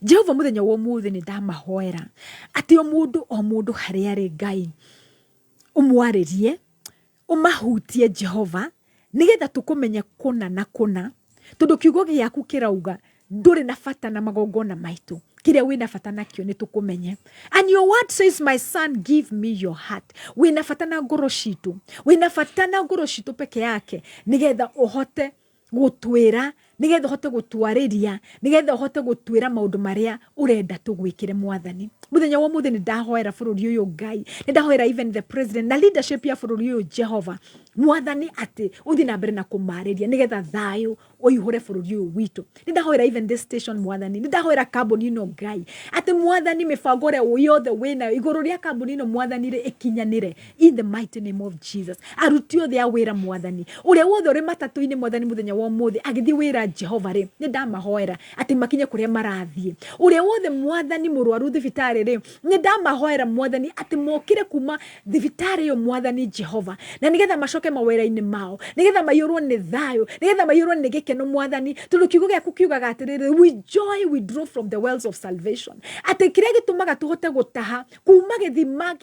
Jehova, mũthenya wa ũmũthĩ nĩ ndamahoera atĩ o mũndũ o mũndũ harĩa arĩ, Ngai, ũmwarĩrie, ũmahutie, Jehova, nĩgetha tũkũmenye kũna na kũna, tondũ kiugo gĩaku kĩrauga ndũrĩ na bata na magongona maitũ, kĩrĩa wĩna bata nakĩo nĩ tũkũmenye. And your word says, "My son, give me your heart." Wĩna bata na ngoro citũ, wĩna bata na ngoro citũ peke yake, nĩgetha ũhote gũtwĩra, nĩgetha ũhote gũtwarĩria, nĩgetha ũhote gũtwĩra maũndũ marĩa ũrenda tũgwĩkĩre. Mwathani, mũthenya wa ũmũthĩ nĩ ndahoera bũrũri ũyũ, Ngai, nĩ ndahoera even the president na leadership ya bũrũri ũyũ, Jehova Mwathani, atĩ ũthiĩ na mbere na kũmarĩria nĩgetha thayũ ũihũre bũrũri ũyũ witũ. Nĩ ndahoera even this station, Mwathani, nĩ ndahoera kambuni ĩno, Ngai, atĩ Mwathani, mĩbango ĩrĩa yothe wĩnayo igũrũ rĩa kambuni ĩno, Mwathani rĩ, ĩkinyanĩre in the mighty name of Jesus. Aruti othe a wĩra, Mwathani, ũrĩa wothe ũrĩ matatũ-inĩ, Mwathani, mũthenya wa ũmũthĩ agĩthiĩ wĩra, Jehova rĩ, nĩ ndamahoera atĩ makinye kũrĩa marathiĩ. Ũrĩa wothe, Mwathani, mũrwaru thibitarĩ rĩ, nĩ ndamahoera, Mwathani, atĩ mokĩre kuma thibitarĩ ĩyo, Mwathani Jehova, na nĩgetha macoke mawĩra-inĩ mao, nĩgetha maiyũrwo nĩ thayũ, nĩgetha maiyũrwo nĩ gĩkeno, Mwathani, tondũ kiugo gĩaku kiugaga atĩrĩrĩ, "We joy we draw from the wells of salvation," atĩ kĩrĩa gĩtũmaga tũhote gũtaha kuma gĩthima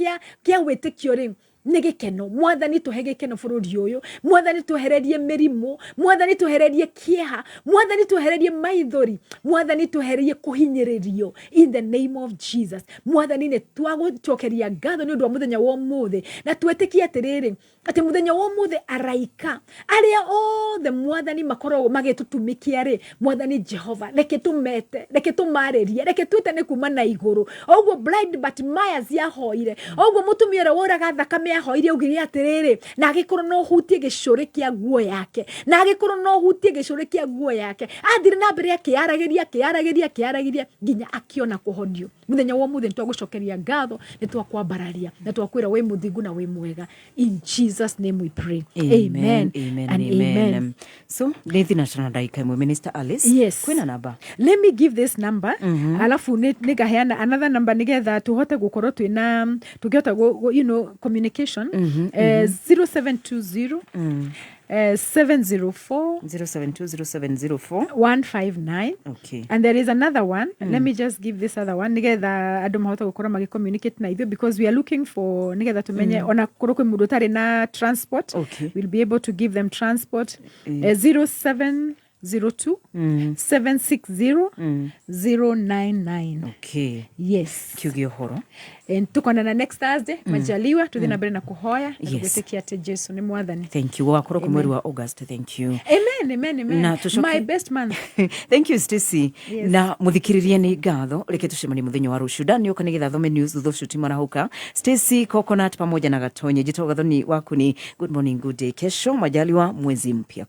kĩa wĩtĩkio rĩ, nĩ gĩkeno. Mwathani, tũhe gĩkeno bũrũri ũyũ. Mwathani, twehererie mĩrimũ. Mwathani, twehererie kĩeha. Mwathani, twehererie maithori. Mwathani, twehererie kũhinyĩrĩrio in the name of Jesus. Mwathani, nĩ twagũcokeria ngatho nĩ ũndũ wa mũthenya wa ũmũthĩ, na twĩtĩkie atĩrĩrĩ, atĩ mũthenya wa ũmũthĩ araika arĩa othe, Mwathani, makoragwo magĩtũtumikia rĩ, Mwathani Jehova, reke tũmete, reke tũmarĩrie, reke twĩtane kuma na igũrũ. Oguo blind Bartimaeus yahoire, oguo mũtumia ũrĩa woraga thakame ahoire, augire atĩrĩrĩ, na agĩkorwo no hutie gĩcũrĩ kĩa nguo yake, na agĩkorwo no hutie gĩcũrĩ kĩa nguo yake. Athire na mbere akĩaragĩria, akĩaragĩria, akĩaragĩria nginya akĩona kũhonio. Mũthenya wa ũmũthĩ nĩ twagũcokeria ngatho, nĩ twakwambararia na twakwĩra wĩ mũthingu na wĩ mwega. In Jesus' name we pray. Amen, amen, and amen. Amen. So nĩ thinacara na ndagĩka 1, Minister Alice. Yes. Kwĩna namba? Let me give this number, alafu nĩngaheana another number nĩgetha tũhote gũkorwo twĩna tũngĩhota communication. 0720 704 0720704 159. And there is another one. Let me just give this other one nigetha andũ mahote gũkorwo magĩcommunicate na ithuĩ, because we are looking for, nigetha tumenye ona korwo kwĩ mũndũ ũtarĩ na transport, we'll be able to give them transport. 0702 760 099. Yes. Kiuge ũhoro. And tukonana next Thursday, majaliwa, tuthi na mbere na kuhoya na gwĩtĩkia atĩ Jesu nĩ Mwathani. Thank you. Gũgakorwo kwĩ mweri wa August. Thank you. Amen, amen, amen. Na tũcoke- My best month. Thank you, Stacy. Yes. Na muthikiririe, nĩ ngatho. Reke tucemanie muthenya wa rũciũ. Ndanĩũka nĩgetha thome news, thutha ũcio timarahũka Stacy Coconut pamoja na Gatonye. Njĩtagwo Gathoni waku. Ni good morning, good day. Kesho majaliwa, mwezi mpya.